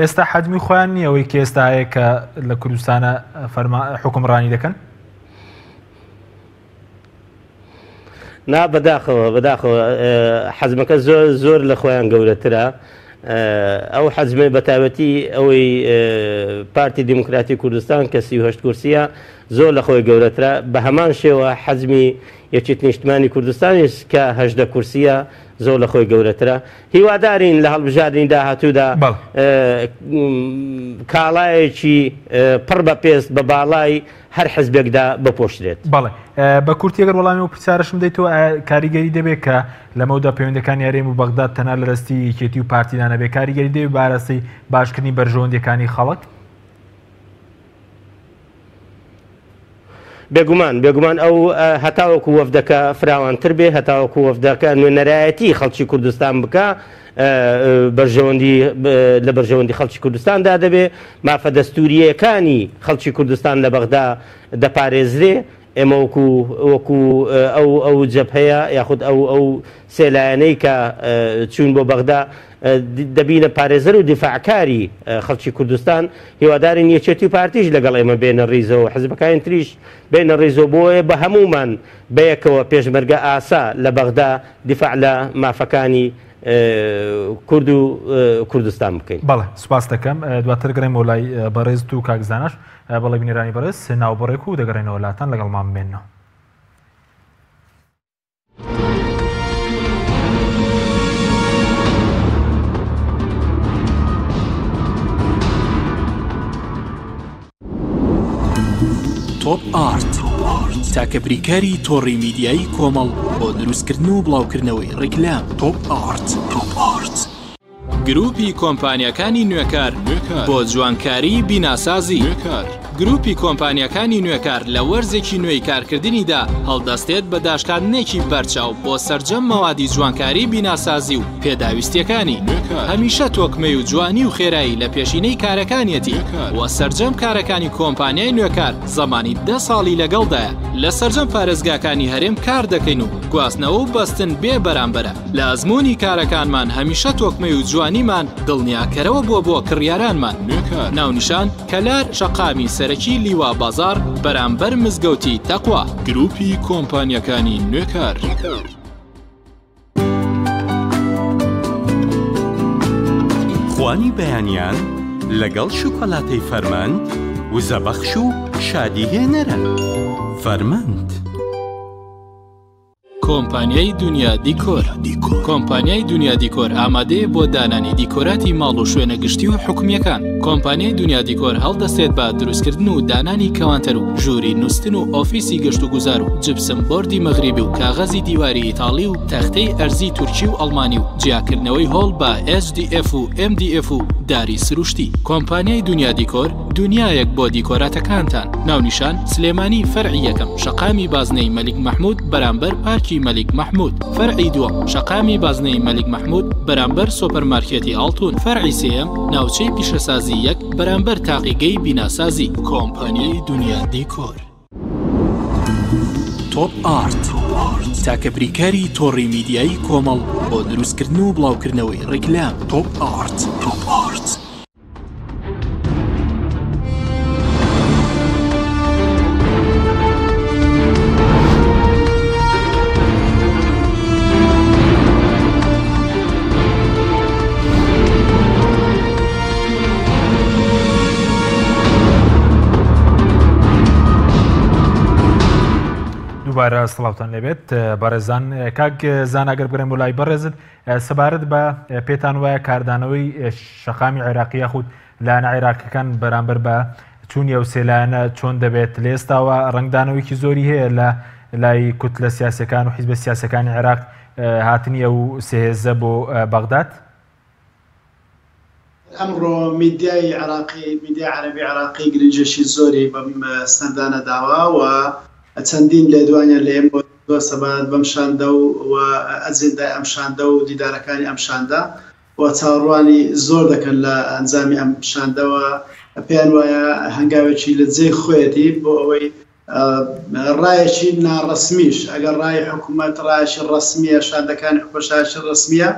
ئێستا حەجمی خۆیان نییە ئەوەی کە ئێستا هەیە کە لە کوردستانە فەرما حوکمڕانی دەکەن؟ نا بەداخەوە بەداخەوە حەزمەکە زۆر زۆر لە خۆیان گەورەترە ئەو حەزمەی بەتایبەتی ئەوەی پارتی دیموکراتی کوردستان کە 38 کورسیە زۆر لە خۆی گەورەترە بە هەمان شێوە حەزمی یەکێتی نیشتمانی کوردستانیش کە هەژدە کورسیە زۆر لە خۆی گەورەترە هیوادارین لە هەڵبژاردنی داهاتوودا کاڵایەکی پڕ بە پێست بە باڵای هەر حزبێکدا بپۆشرێت. بەڵێ. بە کورتی ئەگەر وەڵامی ئەو پرسیارەشم دەیتەوە ئایا کاریگەری دەبێت کە لەمەودا پەیوەندیەکانی هەرێم و بەغداد تەنها لە دەستی یەکێتی و پارتیدا نەبێت کاریگەری دەبێت بە ئاراستەی باشکردنی بەرژەوەندیەکانی خەڵک؟ بێگومان بێگومان ئەو هەتاوەکو وەفدەکە فراوانتر بێ هەتاوەکو وەفدەکە نوێنەرایەتی خەڵکی کوردستان بکا بەرژەوەندی لە بەرژەوەندی خەڵکی کوردستاندا دەبێ، مافە دەستوورییەکانی خەڵکی کوردستان لە بەغدا دەپارێزرێ، ئێمە وەکو وەکو ئەو ئەو جەبهەیە یاخود ئەو ئەو سێ لایەنەی کە چووین بۆ بەغدا دەبینە پارێزەر و دیفاعکاری خەڵکی کوردستان، هیوادارین یەکێتی و پارتیش لەگەڵ ئێمە بێنە ڕیزەوە، حزبەکانی تریش بێنە ڕیزەوە بۆیە بە هەموومان بەیەکەوە پێشمەرگە ئاسا لە بەغدا دیفاع لە مافەکانی کورد و کوردستان بکەین. بەڵێ سوپاست دەکەم دواتر گەڕێمەوە لای بەڕێزت و کاک زاناش بەڵێ بینەرانی بەڕێز ناوبڕێک و دەگەڕێنەوە لاتان لەگەڵمان بمێنەوە. تۆپ ئارت، تاکە بریکاری تۆڕی میدیایی کۆمەڵ بۆ دروستکردن و بڵاوکردنەوەی ڕیکلام. تۆپ ئارت. گروپی کۆمپانیاکانی نوێکار بۆ جوانکاری بیناسازی. گروپی کۆمپانیاکانی نوێکار لە وەرزێکی نوێی کارکردنیدا هەڵدەستێت بە داشکاندنێکی بەرچاو بۆ سەرجەم مەوادی جوانکاری بیناسازی و پێداویستیەکانی هەمیشە تۆکمەی و جوانی و خێرایی لە پێشینەی کارەکانیەتی و سەرجەم کارەکانی کۆمپانیای نوێکار زەمانی دە ساڵی لەگەڵدایە لە سەرجەم پارێزگاکانی هەرێم کار دەکەین و گواستنەوە و بەستن بێ بەرامبەرە لە ئەزموونی کارەکانمان هەمیشە تۆکمەی و جوانیمان دڵنیاکەرەوە بووە بۆ کڕیارانمان ناونیشان کەلار شەقامی سەرەکی لیوا بازاڕ بەرامبەر مزگەوتی تەقوا. گروپی کۆمپانیاکانی نوێکار. خوانی بەیانیان لەگەڵ شوکۆلاتەی فەرمەند وزەبەخش و شادی هێنەرە. فەرمەند. کۆمپانیای دونیا دیکۆر کۆمپانیای دونیا دیکۆر ئامادەیە بۆ دانانی دیکۆراتی ماڵ و شوێنە گشتی و حکومییەکان. کۆمپانیای دونیا دیکۆر هەڵدەستێت بە دروستکردن و دانانی کەوانتەر و ژووری نوستن و ئۆفیسی گەشتوگوزار و جپسم بۆردی مەغریبی و کاغەزی دیواری ئیتاڵی و تەختەی ئەرزی تورکی و ئەڵمانی و جیاکردنەوەی هۆڵ بە HDF و MDF و داری سروشتی. کۆمپانیای دونیا دیکۆر دونیایەک بۆ دیکۆراتەکانتان. ناونیشان، سلێمانی فەرعی یەکەم شەقامی بازنەی مەلیک مەحمود بەرامبەر پارکی مەلیک مەحمود فەرعی دووەم شەقامی بازنەی مەلیک مەحمود بەرامبەر سۆپەرمارکێتی ئاڵتون فەرعی سێیەم ناوچەی پیشەسازی یەک بەرامبەر تاقیگەی بیناسازی. کۆمپانیای دونیا دیکۆر. تۆپ ئارت، تاکە بریکاری تۆڕی میدیایی کۆمەڵ بۆ دروستکردن و بڵاوکردنەوەی ڕیکلام. تۆپ ئارت. دووبارە سڵاوتان لێبێت بەڕێزان کاک زانا گەر بگەڕێم بۆ لای بەڕێزت سەبارەت بە پێتان وایە کاردانەوەی شەقامی عێراقی یاخود لایەنە عێراقیەکان بەرامبەر بە چوونی ئەو سێ لایەنە چۆن دەبێت لە ئێستاوە ڕەنگدانەوەیکی زۆری هەیە لە لای کوتلە سیاسەکان و حیزبە سیاسەکانی عێراق هاتنی ئەو سێ هێزە بۆ بەغداد؟ ئەمڕۆ میدیای عێراقی، میدیای عەرەبی عێراقی گرنگییەکی زۆری بەم سەردانە داوە و چەندین لێدوانیان لە ئێمەوە کردووە سەبارەت بەم شاندە و ئەجێندای ئەم شاندە و دیدارەکانی ئەم شاندە و چاوەڕوانی زۆر دەکەن لە ئەنجامی ئەم شاندە و پێیان وایە هەنگاوێکی لە جێی خۆیەتی بۆ ئەوەی ڕایەکی ناڕەسمیش، ئەگەر ڕای حکومەت ڕایەکی ڕەسمییە، شاندەکانی حکومەت ڕایەکی ڕەسمییە،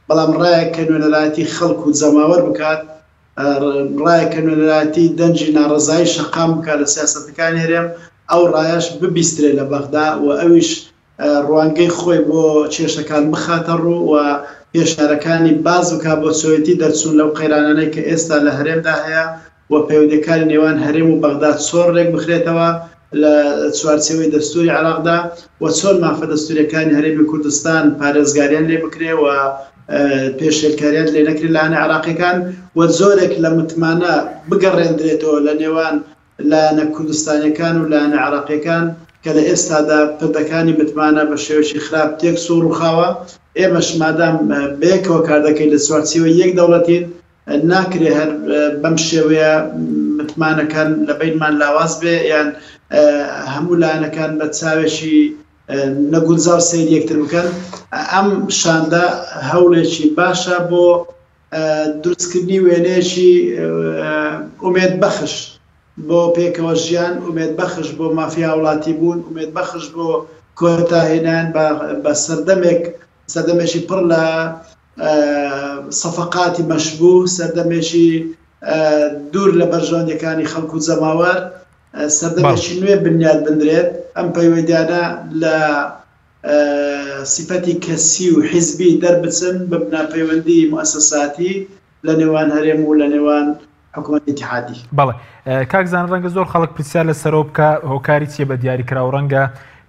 بەڵام ڕایەک کە نوێنەرایەتی خەڵک و جەماوەر بکات، ڕایەک کە نوێنەرایەتی دەنگی ناڕەزایی شەقام بکات لە سیاسەتەکانی هەرێم، ئەو ڕایەش ببیسترێ لە بەغدا و ئەویش ڕوانگەی خۆی بۆ کێشەکان بخاتە ڕوو و پێشنیارەکانی باس بکات بۆ چۆیەتی دەرچوون لەو قەیرانانەی کە ئێستا لە هەرێمدا هەیە و پەیوەندییەکانی نێوان هەرێم و بەغدا چۆن ڕێکبخرێتەوە لە چوارچێوەی دەستووری عێراقدا و چۆن مافە دەستوورییەکانی هەرێمی کوردستان پارێزگاریان لێ بکرێ و پێشێلکاریان لێ نەکرێت لایەنە عێراقییەکان و جۆرێک لە متمانە بگەڕێندرێتەوە لە نێوان لایەنە کوردستانیەکان و لایەنە عێراقیەکان کە لە ئێستادا پردەکانی متمانە بە شێوەیەکی خراپ تێکچوو و ڕووخاوە، ئێمەش مادام بەیەکەوە کار دەکەین لە چوارچێوەی یەک دەوڵەتین ناکرێ هەر بەم شێوەیە متمانەکان لە بەینمان لاواز بێ یان هەموو لایەنەکان بە چاوێکی نەگونجاو سەیری یەکتر بکەن. ئەم شاندە هەوڵێکی باشە بۆ دروستکردنی وێنەیەکی ئومێد بەخش بۆ پێکەوە ژیان، ئومێد بەخش بۆ مافی هاوڵاتی بوون، ئومێد بەخش بۆ کۆتاهێنان بە سەردەمێک، سەردەمێکی پڕ لە سەفەقاتی مەشبوو، سەردەمێکی دوور لە بەرژەوەندیەکانی خەڵک و جەماوەر، سەردەمێکی نوێ بنیات بنرێت. ئەم پەیوەندیانە لە سیفەتی کەسی و حیزبی دەربچن ببنە پەیوەندی موئەسەساتی لە نێوان هەرێم و لە نێوان حکومەتی ئیتیحادی. بەڵێ کاک زانا ڕەنگە زۆر خەڵک پرسیار لەسەرەوە بکا هۆکاری چیە بە دیاریکراو ڕەنگە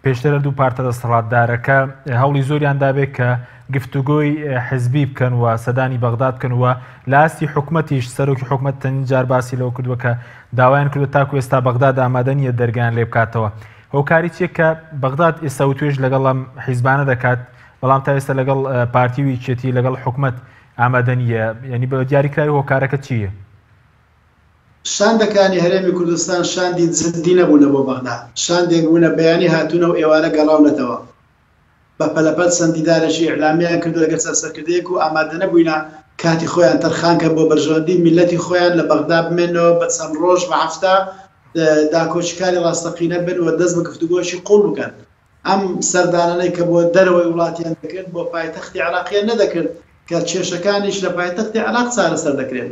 پێشتر هەردوو پارتە دەسەڵاتدارەکە هەوڵی زۆریان دابێت کە گفتوگۆی حزبی بکەن و سەدانی بەغداد بکەن و لە ئاستی حکومەتیش سەرۆکی حکومەت چەندین جار باسی لەوە کردووە کە داوایان کردووە تاکو ئێستا بەغداد ئامادە نییە دەرگایان لێ بکاتەوە. هۆکاری چییە کە بەغداد ئێستا وتوێژ لەگەڵ ئەم حیزبانە دەکات بەڵام تا ئێستا لەگەڵ پارتی و یەکێتی لەگەڵ حکومەت ئامادە نییە؟ یعنی بە دیاریکراوی هۆکارەکە چییە؟ شاندەکانی هەرێمی کوردستان شاندی جدی نەبوونە بۆ بەغدا، شاندێک بوونە بەیانی هاتوونە و ئێوارە گەڕاونەتەوە. بە پەلەپەل چەند دیدارێکی ئیعلامییان کردووە لەگەڵ چەند سەرکردەیەک و ئامادەنەبووینە کاتی خۆیان تەرخان کەن بۆ بەرژەوەندی میللەتی خۆیان لە بەغدا بمێننەوە بە چەند ڕۆژ بە هەفتە داکۆکیکاری ڕاستەقینە بن و دەست بە گفتوگۆیەکی قووڵ بکەن. ئەم سەردانانەی کە بۆ دەرەوەی وڵاتیان دەکرد بۆ پایتەختی عێراقیان نەدەکرد کە کێشەکانیش لە پایتەختی عێراق چارەسەر دەکرێن.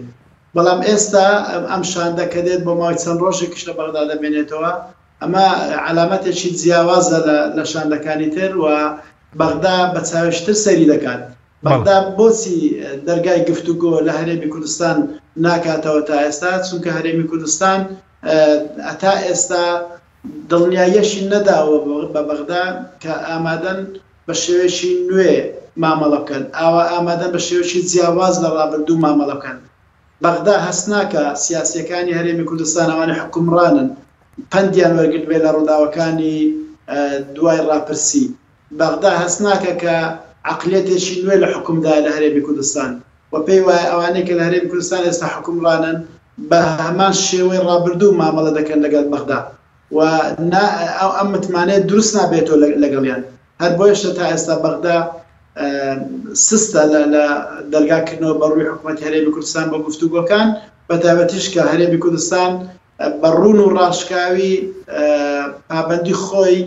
بەڵام ئێستا ئەم شاندە کە دێت بۆ ماوەی چەند ڕۆژێکیش لە بەغدا دەمێنێتەوە، ئەمە عەلامەتێکی جیاوازە لە شاندەکانی تر و بەغدا بە چاوێکی تر سەیری دەکات. بەغدا بۆچی دەرگای گفتوگۆ لە هەرێمی کوردستان ناکاتەوە تا ئێستا؟ چونکە هەرێمی کوردستان تا ئێستا دڵنیاییەشی نەداوە بە بەغدا کە ئامادەن بە شێوەیەکی نوێ مامەڵە بکەن، ئاوا ئامادەن بە شێوەیەکی جیاواز لە ڕابردوو مامەڵە بکەن. بەغدا هەست ناکا سیاسییەکانی هەرێمی کوردستان ئەوانەی حوکمڕانن پەندیان وەرگرتبێ لە ڕووداوەکانی دوای ڕاپرسی. بەغدا هەست ناکا کە عەقلیەتێکی نوێ لە حوکمدایە لە هەرێمی کوردستان و پێی وایە ئەوانەی کە لە هەرێمی کوردستان ئێستا حوکمڕانن بە هەمان شێوەی ڕابردوو مامەڵە دەکەن لەگەڵ بەغدا و نا ئەم متمانەیە دروست نابێتەوە لەگەڵیان. هەر بۆیەشە تا ئێستا بەغدا سستە لە لە دەرگا کردنەوە بە ڕووی حکوومەتی هەرێمی کوردستان بۆ گفتوگۆکان، بە تایبەتیش کە هەرێمی کوردستان بە ڕوون و ڕاشکاوی پابەندی خۆی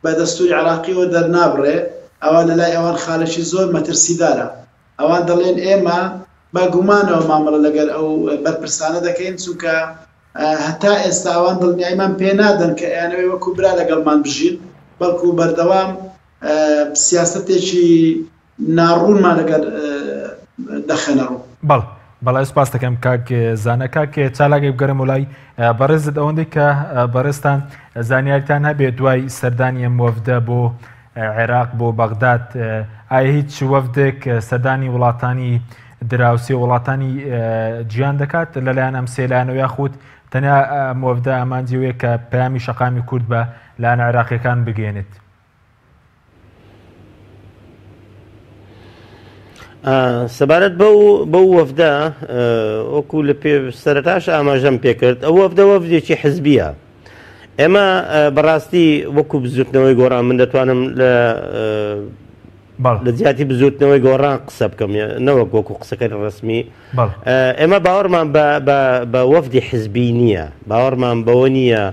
بە دەستووری عێراقیەوە دەرنابڕێ، ئەوە لە لای ئەوان خالێکی زۆر مەترسیدارە. ئەوان دەڵێن ئێمە بە گومانەوە مامەڵە لەگەر ئەو بەرپرسانە دەکەین، چونکە هەتا ئێستا ئەوان دڵنیاییمان پێ نادەن کە ئەیانەوێ وەکو برا لەگەڵمان بژین، بەڵکو بەردەوام سیاسەتێکی ناڕوونمان لەگەر دەخەنە ڕوو. بەڵێ بەڵێ سپاس دەکەم کاک زانا. کاک چالاک بگەرم لای بەڕێزت ئەوەندەی کە بەڕێزتان زانیاریتان هەبێت دوای سەردانی ئەم وەفدە بۆ عێراق بۆ بەغداد ئایا هیچ وەفدێک سەردانی وڵاتانی دراوسێ وڵاتانی جیان دەکات لەلایەن ئەم سێ لایەنەوە یاخود تەنیا ئەم وەفدە ئامانجی ئەوەیە کە پەیامی شەقامی کورد بە لایەنە عێراقیەکان بگەیەنێت؟ سەبارەت بەو بەو وەفدە وەکو لە پێ سەرەتاش ئاماژەم پێکرد ئەو وەفدە وەفدێکی حزبیە ئێمە بەڕاستی وەکو بزوتنەوەی گۆڕان من دەتوانم لە لە جیاتی بزوتنەوەی گۆڕان قسە بکەم نەوەک وەکو قسەکەری ڕسمی ئێمە باوەڕمان بە وەفدی حزبی نییە باوەڕمان بەوە نییە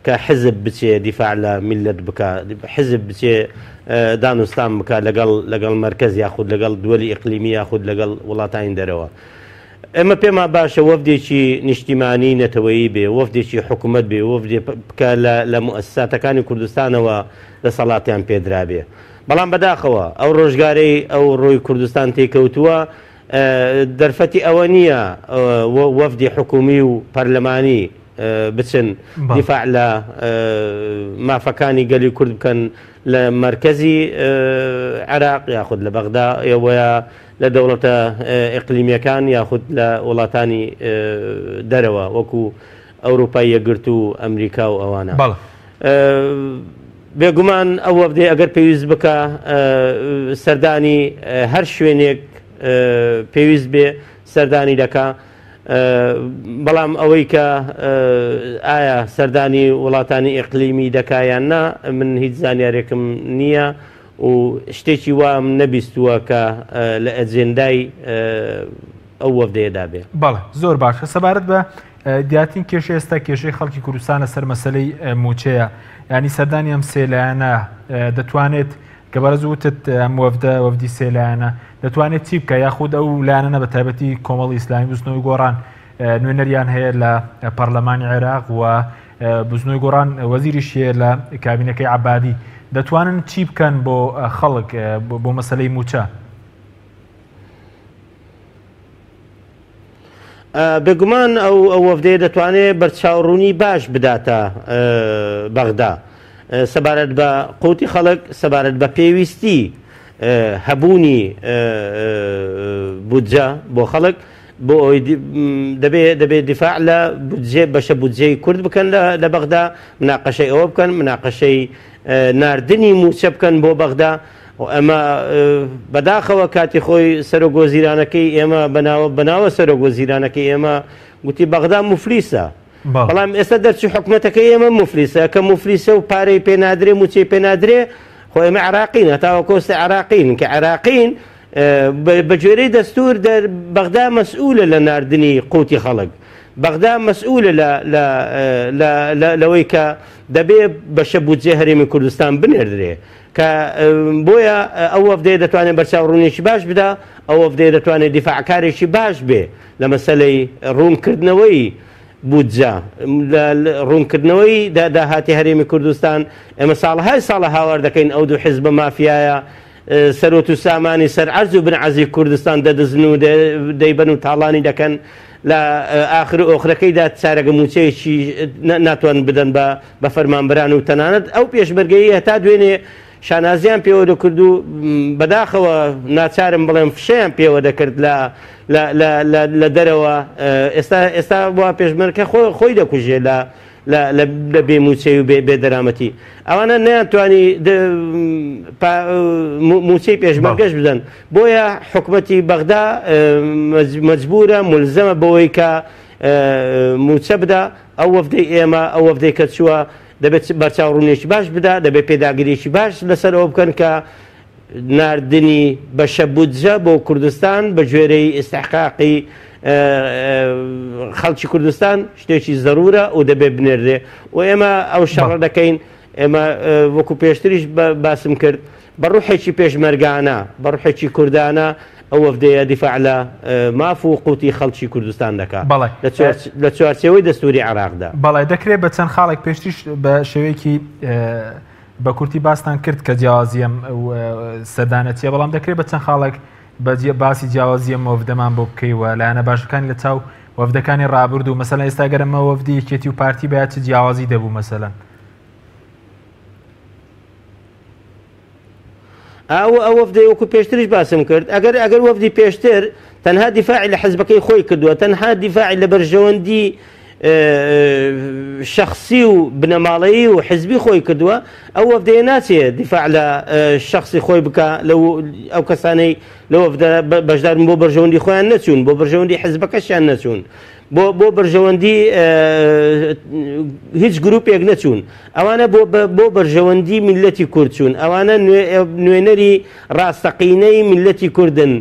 کە حزب بچێ دیفاع لە میللەت بکا، حزب بچێ دانوستان بکا لەگەڵ لەگەڵ مەرکەز یاخود لەگەڵ دوەلی ئیقلیمی یاخود لەگەڵ وڵاتانی دەرەوە. ئێمە پێمان باشە وەفدێکی نیشتیمانی نەتەوەیی بێ، وەفدێکی حکومەت بێ، وەفدێ کە لە لە موئەسساتەکانی کوردستانەوە دەسەڵاتیان پێدرابێ. بەڵام بەداخەوە ئەو ڕۆژگارەی ئەو ڕۆی کوردستان تێیکەوتووە دەرفەتی ئەوە نییە وەفدی حکومی و پەرلەمانی بچن دیفاع لە مافەکانی گەلی کورد بکەن لە مەرکەزی عێراق یاخود لە بەغدا ئێوەیە لە دەوڵەتە ئیقلیمیەکان یاخود لە وڵاتانی دەرەوە وەکو ئەوروپای یەکگرتوو و ئەمریکا و ئەوانە. بێگومان ئەو وەفدەی ئەگەر پێویست بکا سەردانی هەر شوێنێک پێویست بێ سەردانی دەکا. بەڵام ئەوەی کە ئایا سەردانی وڵاتانی ئیقلیمی دەکا یان نا من هیچ زانیارێکم نییە و شتێکی وام نەبیستووە کە لە ئەجێندای ئەو وەفدەیەدا بێ. بەڵێ زۆر باشە سەبارەت بە دیارترین کێشە ئێستا کێشەی خەڵکی کوردستانە سەر مەسەلەی مووچەیە ینی سەردانی ئەم سێ لایەنە دەتوانێت کە بەڕێز وتت ئەم وەفدە وەفدی سێ لایەنە دەتوانێت چی بکە یاخود ئەو لایەنە بە تایبەتی کۆمەڵی ئیسلامی بزنەوەی گۆڕان نوێنەریان هەیە لە پەرلەمانی عێراق و بزنەوەی گۆڕان وەزیریش هەیە لە کابینەکەی عبادی دەتوانن چی بکەن بۆ خەڵک بۆ مەسلەی موچە؟ بێگومان ئەو وەفدەیە دەتوانێت بەرچاوڕوونی باش بداتە بەغدا. سەبارەت بە قوتی خەڵک، سەبارەت بە پێویستی هەبوونی بودجە بۆ خەڵک، بۆ ئەوەی دەبێ دەبێ دیفاع لە بودجێ بەشە بودجەی کورد بکەن لە بەغدا، مناقەشەی ئەوە بکەن، مناقەشەی ناردنی مووچە بکەن بۆ بەغدا. ئەمە بەداخەوە کاتی خۆی سەرۆک وەزیرانەکەی ئێمە بەناوە بەناوە سەرۆک وەزیرانەکەی ئێمە گوتی بەغدا موفلیسە. بەڵام ئێستا دەرچوو حکومەتەکەی ئێمە موفلیسە، کە موفلیسە و پارەی پێ نادرێ، مووچەی پێ نادرێ، خۆ ئێمە عێراقین، هەتاوەکو ئێستا عێراقین، کە عێراقین بە گوێرەی دەستوور بەغدا مەسئولە لە ناردنی قوتی خەڵک، بەغدا مەسئولە لەوەی کە دەبێ بەشە بودجەی هەرێمی کوردستان بنێردرێ، کە بۆیە ئەو وەفدەیە دەتوانێت بەرچاوڕوونیەکی باش بدا، ئەو وەفدەیە دەتوانێت دیفاعکارێکی باش بێ لە مەسەلەی ڕوونکردنەوەی بودجە، لە ڕوونکردنەوەی داهاتی هەرێمی کوردستان. ئێمە ساڵەهای ساڵە هاوار دەکەین ئەو دوو حیزبە مافیایە سەرۆت و سامانی سەر عەرز و بن عەرزی کوردستان دەدزن و دەیبەن و تاڵانی دەکەن، لە ئاخر و ئۆخرەکەیدا چارەگە مووچەیەکی ناتوانن بدەن بە فەرمانبەران و تەنانەت ئەو پێشمەرگەیە هەتا دوێنێ شانازیان پێوە دەکرد و بەداخەوە ناچارم بڵێم فشەیان پێوە دەکرد لە لە دەرەوە، ئێستا ئێستا وا پێشمەرگە خۆی دەکوژێ لە لە بێ مووچەی و بێ دەرامەتی. ئەوانە نەیانتوانی مووچەی پێشمەرگەش بدەن، بۆیە حکومەتی بەغدا مەجبورە ملزەمە بەوەی کە مووچە بدا. ئەو وەفدەی ئێمە، ئەو وەفدەی کە چووە دەبێت بەرچاوڕوونیەکی باش بدا، دەبێت پێداگریەکی باش لەسەر ئەوە بکەن کە ناردنی بەشە بودجە بۆ کوردستان بە گوێرەی ئیستحقاقی خەڵکی کوردستان شتێکی زەرورە و دەبێت بنێردرێ و ئێمە ئەو شەڕە دەکەین. ئێمە وەکو پێشتریش باسم کرد بە ڕوحێکی پێشمەرگانە، بە ڕوحێکی کوردانە ئەو وەفدەیە دیفاع لە ماف و قوتی خەڵکی کوردستان دەکا لە چوارچێوەی دەستوری عێراقدا. بەڵێ دەکرێت بە چەند خاڵێک پێشتریش بە شێوەیەکی بە کورتی باستان کرد کە جیاوازی ئەم سەردانە چییە، بەڵام دەکرێت بە چەند خاڵێک باسی جیاوازی ئەم وەفدەمان بۆ بکەی و لایەنە باشەکانی لە چاو وەفدەکانی ڕابردوو، مەسەلەن ئێستا گەر ئەمە وەفدی یەکێتی و پارتی بایە چ جیاوازی دەبوو مەسەلەن؟ ئەو ئەو وەفدەی وەکو پێشتریش باسم کرد، ئەگەر ئەگەر وەفدی پێشتر تەنها دیفاعی لە حزبەکەی خۆی کردووە، تەنها دیفاعی لە بەرژەوەندی شخصی و بنەماڵەیی و حزبی خۆی کردووە، ئەو وەفدەیە ناچێ دیفاع لە شخصی خۆی بکا، لەو ئەو کەسانەی لە وەفدە بەشدارن بۆ بەرژەوەندی خۆیان نەچوون، بۆ بەرژەوەندی حزبەکەشیان نەچوون، بۆ بۆ بەرژەوەندی هیچ گروپێک نەچوون، ئەوانە بۆ بۆ بەرژەوەندی میللەتی کورد چوون، ئەوانە نوێنەری ڕاستەقینەی میللەتی کوردن.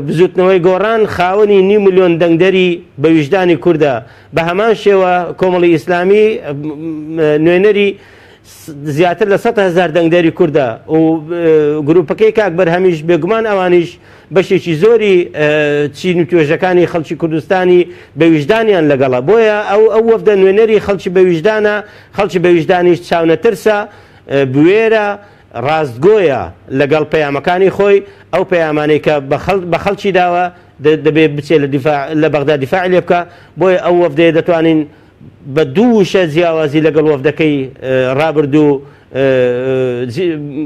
بزوتنەوەی گۆڕان خاوەنی نیو ملیۆن دەنگدەری بە ویژدانی کوردە، بە هەمان شێوە کۆمەڵی ئیسلامی نوێنەری زیاتر لە 100,000 دەنگدەری کوردە و گروپەکەی کاک بەرهەمیش بێگومان ئەوانیش بەشێکی زۆری چین و توێژەکانی خەڵکی کوردستانی بە ویژدانیان لەگەڵە. بۆیە ئەو ئەو وەفدە نوێنەری خەڵکی بە ویژدانە، خەڵکی بە ویژدانیش چاونەترسە، بوێرە، ڕاستگۆیە لەگەڵ پەیامەکانی خۆی، ئەو پەیامانەی کە بە خەڵکی داوە دەبێ بچێ لە دیفاع لە بەغدا دیفاعی لێ بکا. بۆیە ئەو وەفدەیە دەتوانین بە دوو وشە جیاوازی لەگەڵ وەفدەکەی ڕابردوو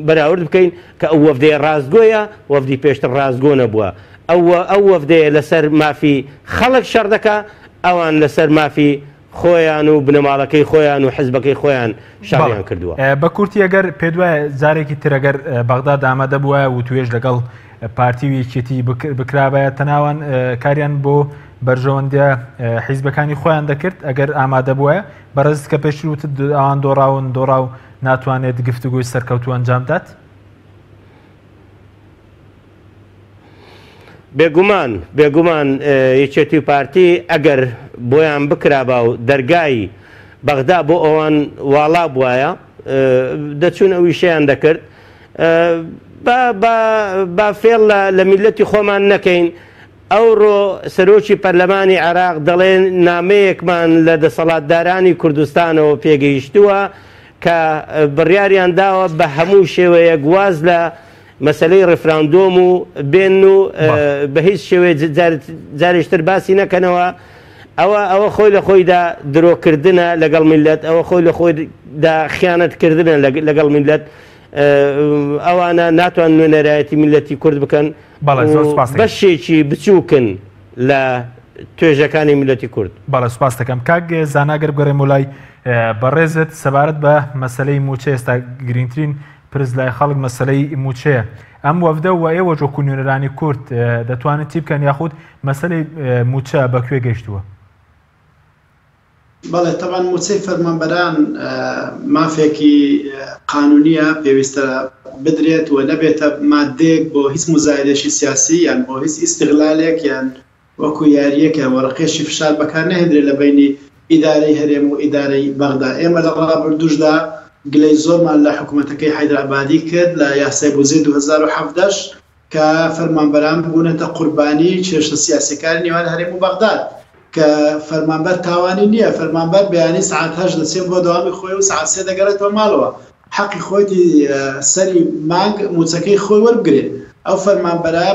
بەراورد بکەین کە ئەو وەفدەیە ڕاستگۆیە، وەفدی پێشتر ڕاستگۆ نەبووە. ئەو ئەو وەفدەیە لەسەر مافی خەڵک شەڕ دەکا، ئەوان لەسەر مافی خۆیان و بنەماڵەکەی خۆیان و حزبەکەی خۆیان شەڕیان کردووە. بە کورتی ئەگەر پێت وایە جارێکی تر ئەگەر بەغداد ئامادە بووایە وتوێژ لەگەڵ پارتی و یەکێتی بکرابایە تەناوان کاریان بۆ بەرژەوەندیە حیزبەکانی خۆیان دەکرد ئەگەر ئامادە بووایە بەڕێزت کە پێشتر وتت ئەوان دۆڕاون دۆڕاو ناتوانێت گفتوگۆی سەرکەوتوو ئەنجام بدات؟ بێگومان بێگومان یەکێتی و پارتی ئەگەر بۆیان بکرابا و دەرگای بەغدا بۆ ئەوان واڵا بوایە دەچوون ئەو ئیشەیان دەکرد. با با با فێڵ لە میللەتی خۆمان نەکەین. ئەوڕۆ سەرۆکی پەرلەمانی عێراق دەڵێ نامەیەکمان لە دەسەڵاتدارانی کوردستانەوە پێگەیشتووە کە بڕیاریان داوە بە هەموو شێوەیەک واز لە مەسەلەی ڕیفراندۆم و بێن و بە هیچ شێوەیەک جارێکتر باسی نەکەنەوە. ئەوە ئەوە خۆی لە خۆیدا درۆکردنە لەگەڵ میللەت، ئەوە خۆی لە خۆیدا خیانەتکردنە لەگەڵ میللەت، ئەوانە ناتوان نوێنەرایەتی میللەتی کورد بکەن بەڵێ زۆر سوپاس دەکەم. بەشێکی بچووکن لە توێژەکانی میللەتی کورد. بەڵێ سوپاس دەکەم کاک زانا گەر بگەڕێمەوە لای بەڕێزت سەبارەت بە مەسەلەی مووچە ئێستا گرنگترین پرس لای خەڵک مەسەلەی مووچەیە ئەم وەفدە و ئێوەش وەکو نوێنەرانی کورد دەتوانن چی بکەن یاخود مەسەلەی مووچە بە کوێ گەیشتووە؟ بەڵێ تەبعەن مووچەی فەرمانبەران مافێکی قانونیە پێویستە بدرێت و نەبێتە ماددەیەک بۆ هیچ موزایدەیەکی سیاسی یان بۆ هیچ ئیستغلالێک یان وەکو یارییەک یان وەرەقەیەکی فشار بەکار نەهێندرێت لە بەینی ئیدارەی هەرێم و ئیدارەی بەغدا. ئێمە لە ڕابردووشدا گلەی زۆرمان لە حکومەتەکەی حەیدەر عەبادی کرد لە یاسای بودجەی 2017 کە فەرمانبەران بوونەتە قوربانی کێشە سیاسیەکانی نێوان هەرێم و بەغداد کە فەرمانبەر تاوانی نییە، فەرمانبەر بەیانی سەعات هەشت دەچێت بۆ دەوامی خۆی و سەعات سێ دەگەڕێتەوە ماڵەوە، حەقی خۆیەتی سەری مانگ مووچەکەی خۆی وەربگرێ. ئەو فەرمانبەرە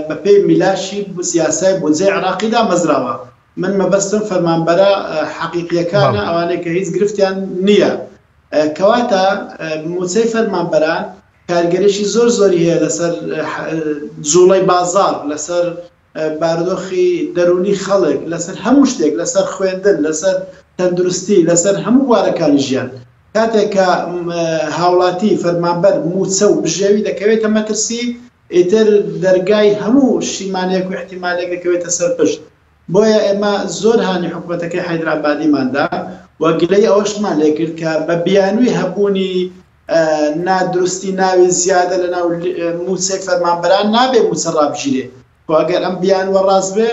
بەپێی میلاشی یاسای بودجەی عێراقی دامەزراوە. من مەبەستم فەرمانبەرە حەقیقیەکانە، ئەوانەی کە هیچ گرفتیان نییە. کەواتە مووچەی فەرمانبەران کاریگەریی زۆر زۆری هەیە لەسەر جوڵەی بازاڕ، لەسەر بارودۆخی دەروونی خەڵک، لەسەر هەموو شتێک، لەسەر خوێندن، لەسەر تەندروستی، لەسەر هەموو بوارەکانی ژیان. کاتێک کە هاوڵاتی، فەرمانبەر، مووچە و بژێوی دەکەوێتە مەترسی، ئیتر دەرگای هەموو شیمانەیەک و ئیحتیمالێک دەکەوێتە سەر پشت. بۆیە ئێمە زۆر هانی حکومەتەکەی حەیدەر عەبادیمان دا و گلەیی ئەوەشمان لێکرد کە بە بیانووی هەبوونی نادروستی ناوی زیادە لەناو مووچەی فەرمانبەران نابێ مووچە ڕابگیرێ. خۆ ئەگەر ئەم بیانووە ڕاست بێ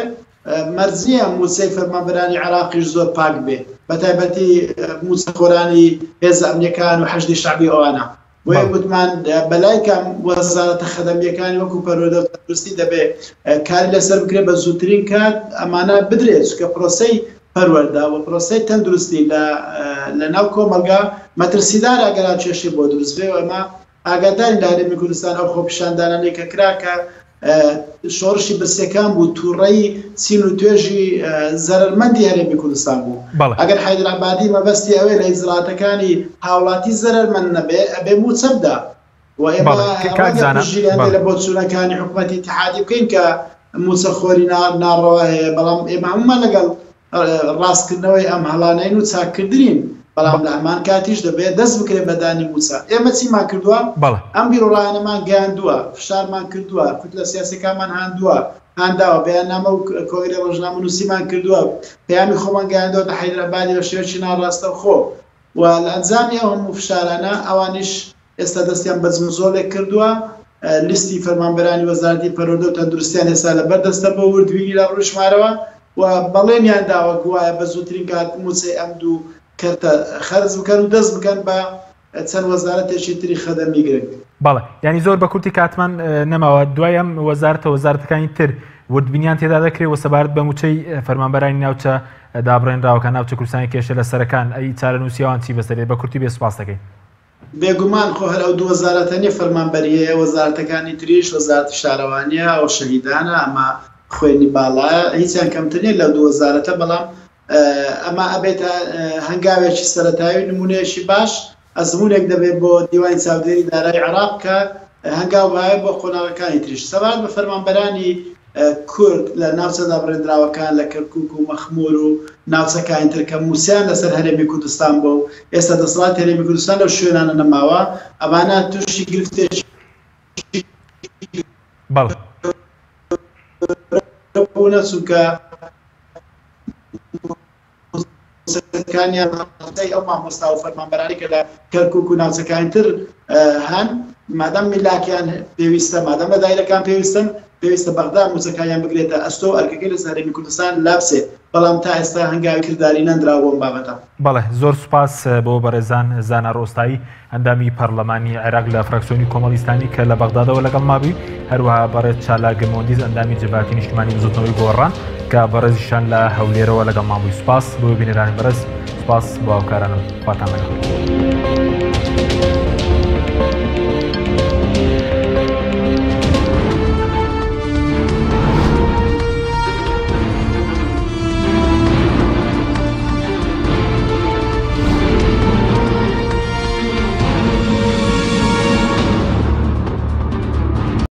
مەرج نییە مووچەی فەرمانبەرانی عێراقیش زۆر پاک بێ، بەتایبەتی مووچەخۆرانی هێزە ئەمنییەکان و حەشدی شەعبی و ئەوانە. بۆیە گوتمان بەلای کەم وەزارەتە خەدەمییەکانی وەکو پەروەردە و تەندروستی دەبێ کاری لەسەر بکرێ بە زووترین کات ئەمانە بدرێت، چونکە پرۆسەی پەروەردە و پرۆسەی تەندروستی لە لە ناو کۆمەڵگا مەترسیدارە ئەگەر کێشەی بۆ دروست بێ و ئێمە ئاگادارین لە هەرێمی کوردستان ئەو خۆپیشاندانانەی کە کرا کە شۆڕشی برسیەکان بوو تووڕەی چین و توێژی زەرەرمەندی هەرێمی کوردستان بوو ئەگەر حەیدەر عەبادی مەبەستی ئەوەیە لە ئیجراتەکانی هاوڵاتی زەرەرمەند نەبێ ئەبێ مووچە بدا و ئێمە ڕەنگە پشتگیری هەندێک لە بۆچوونەکانی حکومەتی ئیتیحادی بکەین کە مووچەخۆری ناڕەوا هەیە بەڵام ئێمە هەموومان لەگەڵ ڕاستکردنەوەی ئەم هەڵانەین و چاککردنین، بەڵام لە هەمان کاتیش دەبێت دەست بکرێت بە دانی مووچە. ئێمە چیمان کردووە؟ ئەم بیروڕایانەمان گەیاندووە، فشارمان کردووە، کوتلە سیاسیەکانمان هاندووە، هانداوە، بەیاننامە و کۆنگرەی ڕۆژنامەنووسیمان کردووە، پەیامی خۆمان گەیاندووەتە حەیدەر عەبادی بە شێوەیەکی ناڕاستەوخۆ و لە ئەنجامی ئەو هەموو فشارانە ئەوانیش ئێستا دەستیان بە جموجۆڵێک کردووە، لیستی فەرمانبەرانی وەزارەتی پەروەردە و تەندروستیان ئێستا لەبەر دەستە بۆ وردبینی لە ڕووی ژمارەوە و بەڵێنیان داوە گوایە بە زووترین کات مووچەی ئەم دوو کەرتە خەرج بکەن و دەست بکەن بە چەند وەزارەتێکی تری خەدەمی گرنگ. بەڵێ یانی زۆر بە کورتی کاتمان نەماوە دوای ئەم وەزارەتە وەزارەتەکانی تر وردبینیان تێدا دەکرێت و سەبارەت بە مووچەی فەرمانبەرانی ناوچە دابڕێنراوەکان ناوچە کوردستانی کێشە لەسەرەکان ئەی چارەنووسی ئەوان چی بەسەر دێت بە کورتی بێ سوپاس دەکەین. بێگومان خۆ هەر ئەو دوو وەزارەتە نیە فەرمانبەری هەیە وەزارەتەکانی تریش وەزارەتی شارەوانیە ئەوە شەهیدانە ئەمە خوێندنی باڵایە هیچیان کەمتر نیە لەو دوو وەزارەتە بەڵام ئەمە ئەبێتە هەنگاوێکی سەرەتایی و نمونەیەکی باش ئەزمونێک دەبێت بۆ دیوانی چاودێری دارایی عێراق کە هەنگاو بهاوێت بۆ قۆناغەکانی تریش سەبارەت بە فەرمانبەرانی کورد لە ناوچە دابڕێندراوەکان لە کەرکوک و مەخمور و ناوچەکانی تر کە مووچەیان لەسەر هەرێمی کوردستان بووە و ئێستا دەسەڵاتی هەرێمی کوردستان لەو شوێنانە نەماوە ئەمانە تووشی گرفتێکی بەڵێ. گەورە بوونە چونکە مووچەکانیان ڕاستەی ئەو مامۆستا و فەرمانبەرانەی کە لە کەرکوک و ناوچەکانی تر هەن مادام میلاکیان پێویستە مادام لە دایرەکان پێویستن پێویستە بەغدا مووچەکانیان بگرێتە ئەستۆ و ئەرکەکەی لەسەر هەرێمی کوردستان لابچێ بەڵام تا ئێستا هەنگاوی کرداری نەندراوە بۆ ئەم بابەتە. بەڵێ زۆر سوپاس بۆ بەڕێزان زانا ڕۆستایی ئەندامی پەرلەمانی عێراق لە فراکسیۆنی کۆمەڵی ئیسلامی کە لە بەغدادەوە لەگەڵما بووی، هەروەها بەڕێز چالاک مۆندیز ئەندامی جڤاتی نیشتمانی بزوتنەوەی گۆڕان کە بەڕێزیشان لە هەولێرەوە لەگەڵمان بووی. سوپاس بۆ بینەرانی بەڕێز، سوپاس بۆ هاوکارانم. خواتان لەگەڵ.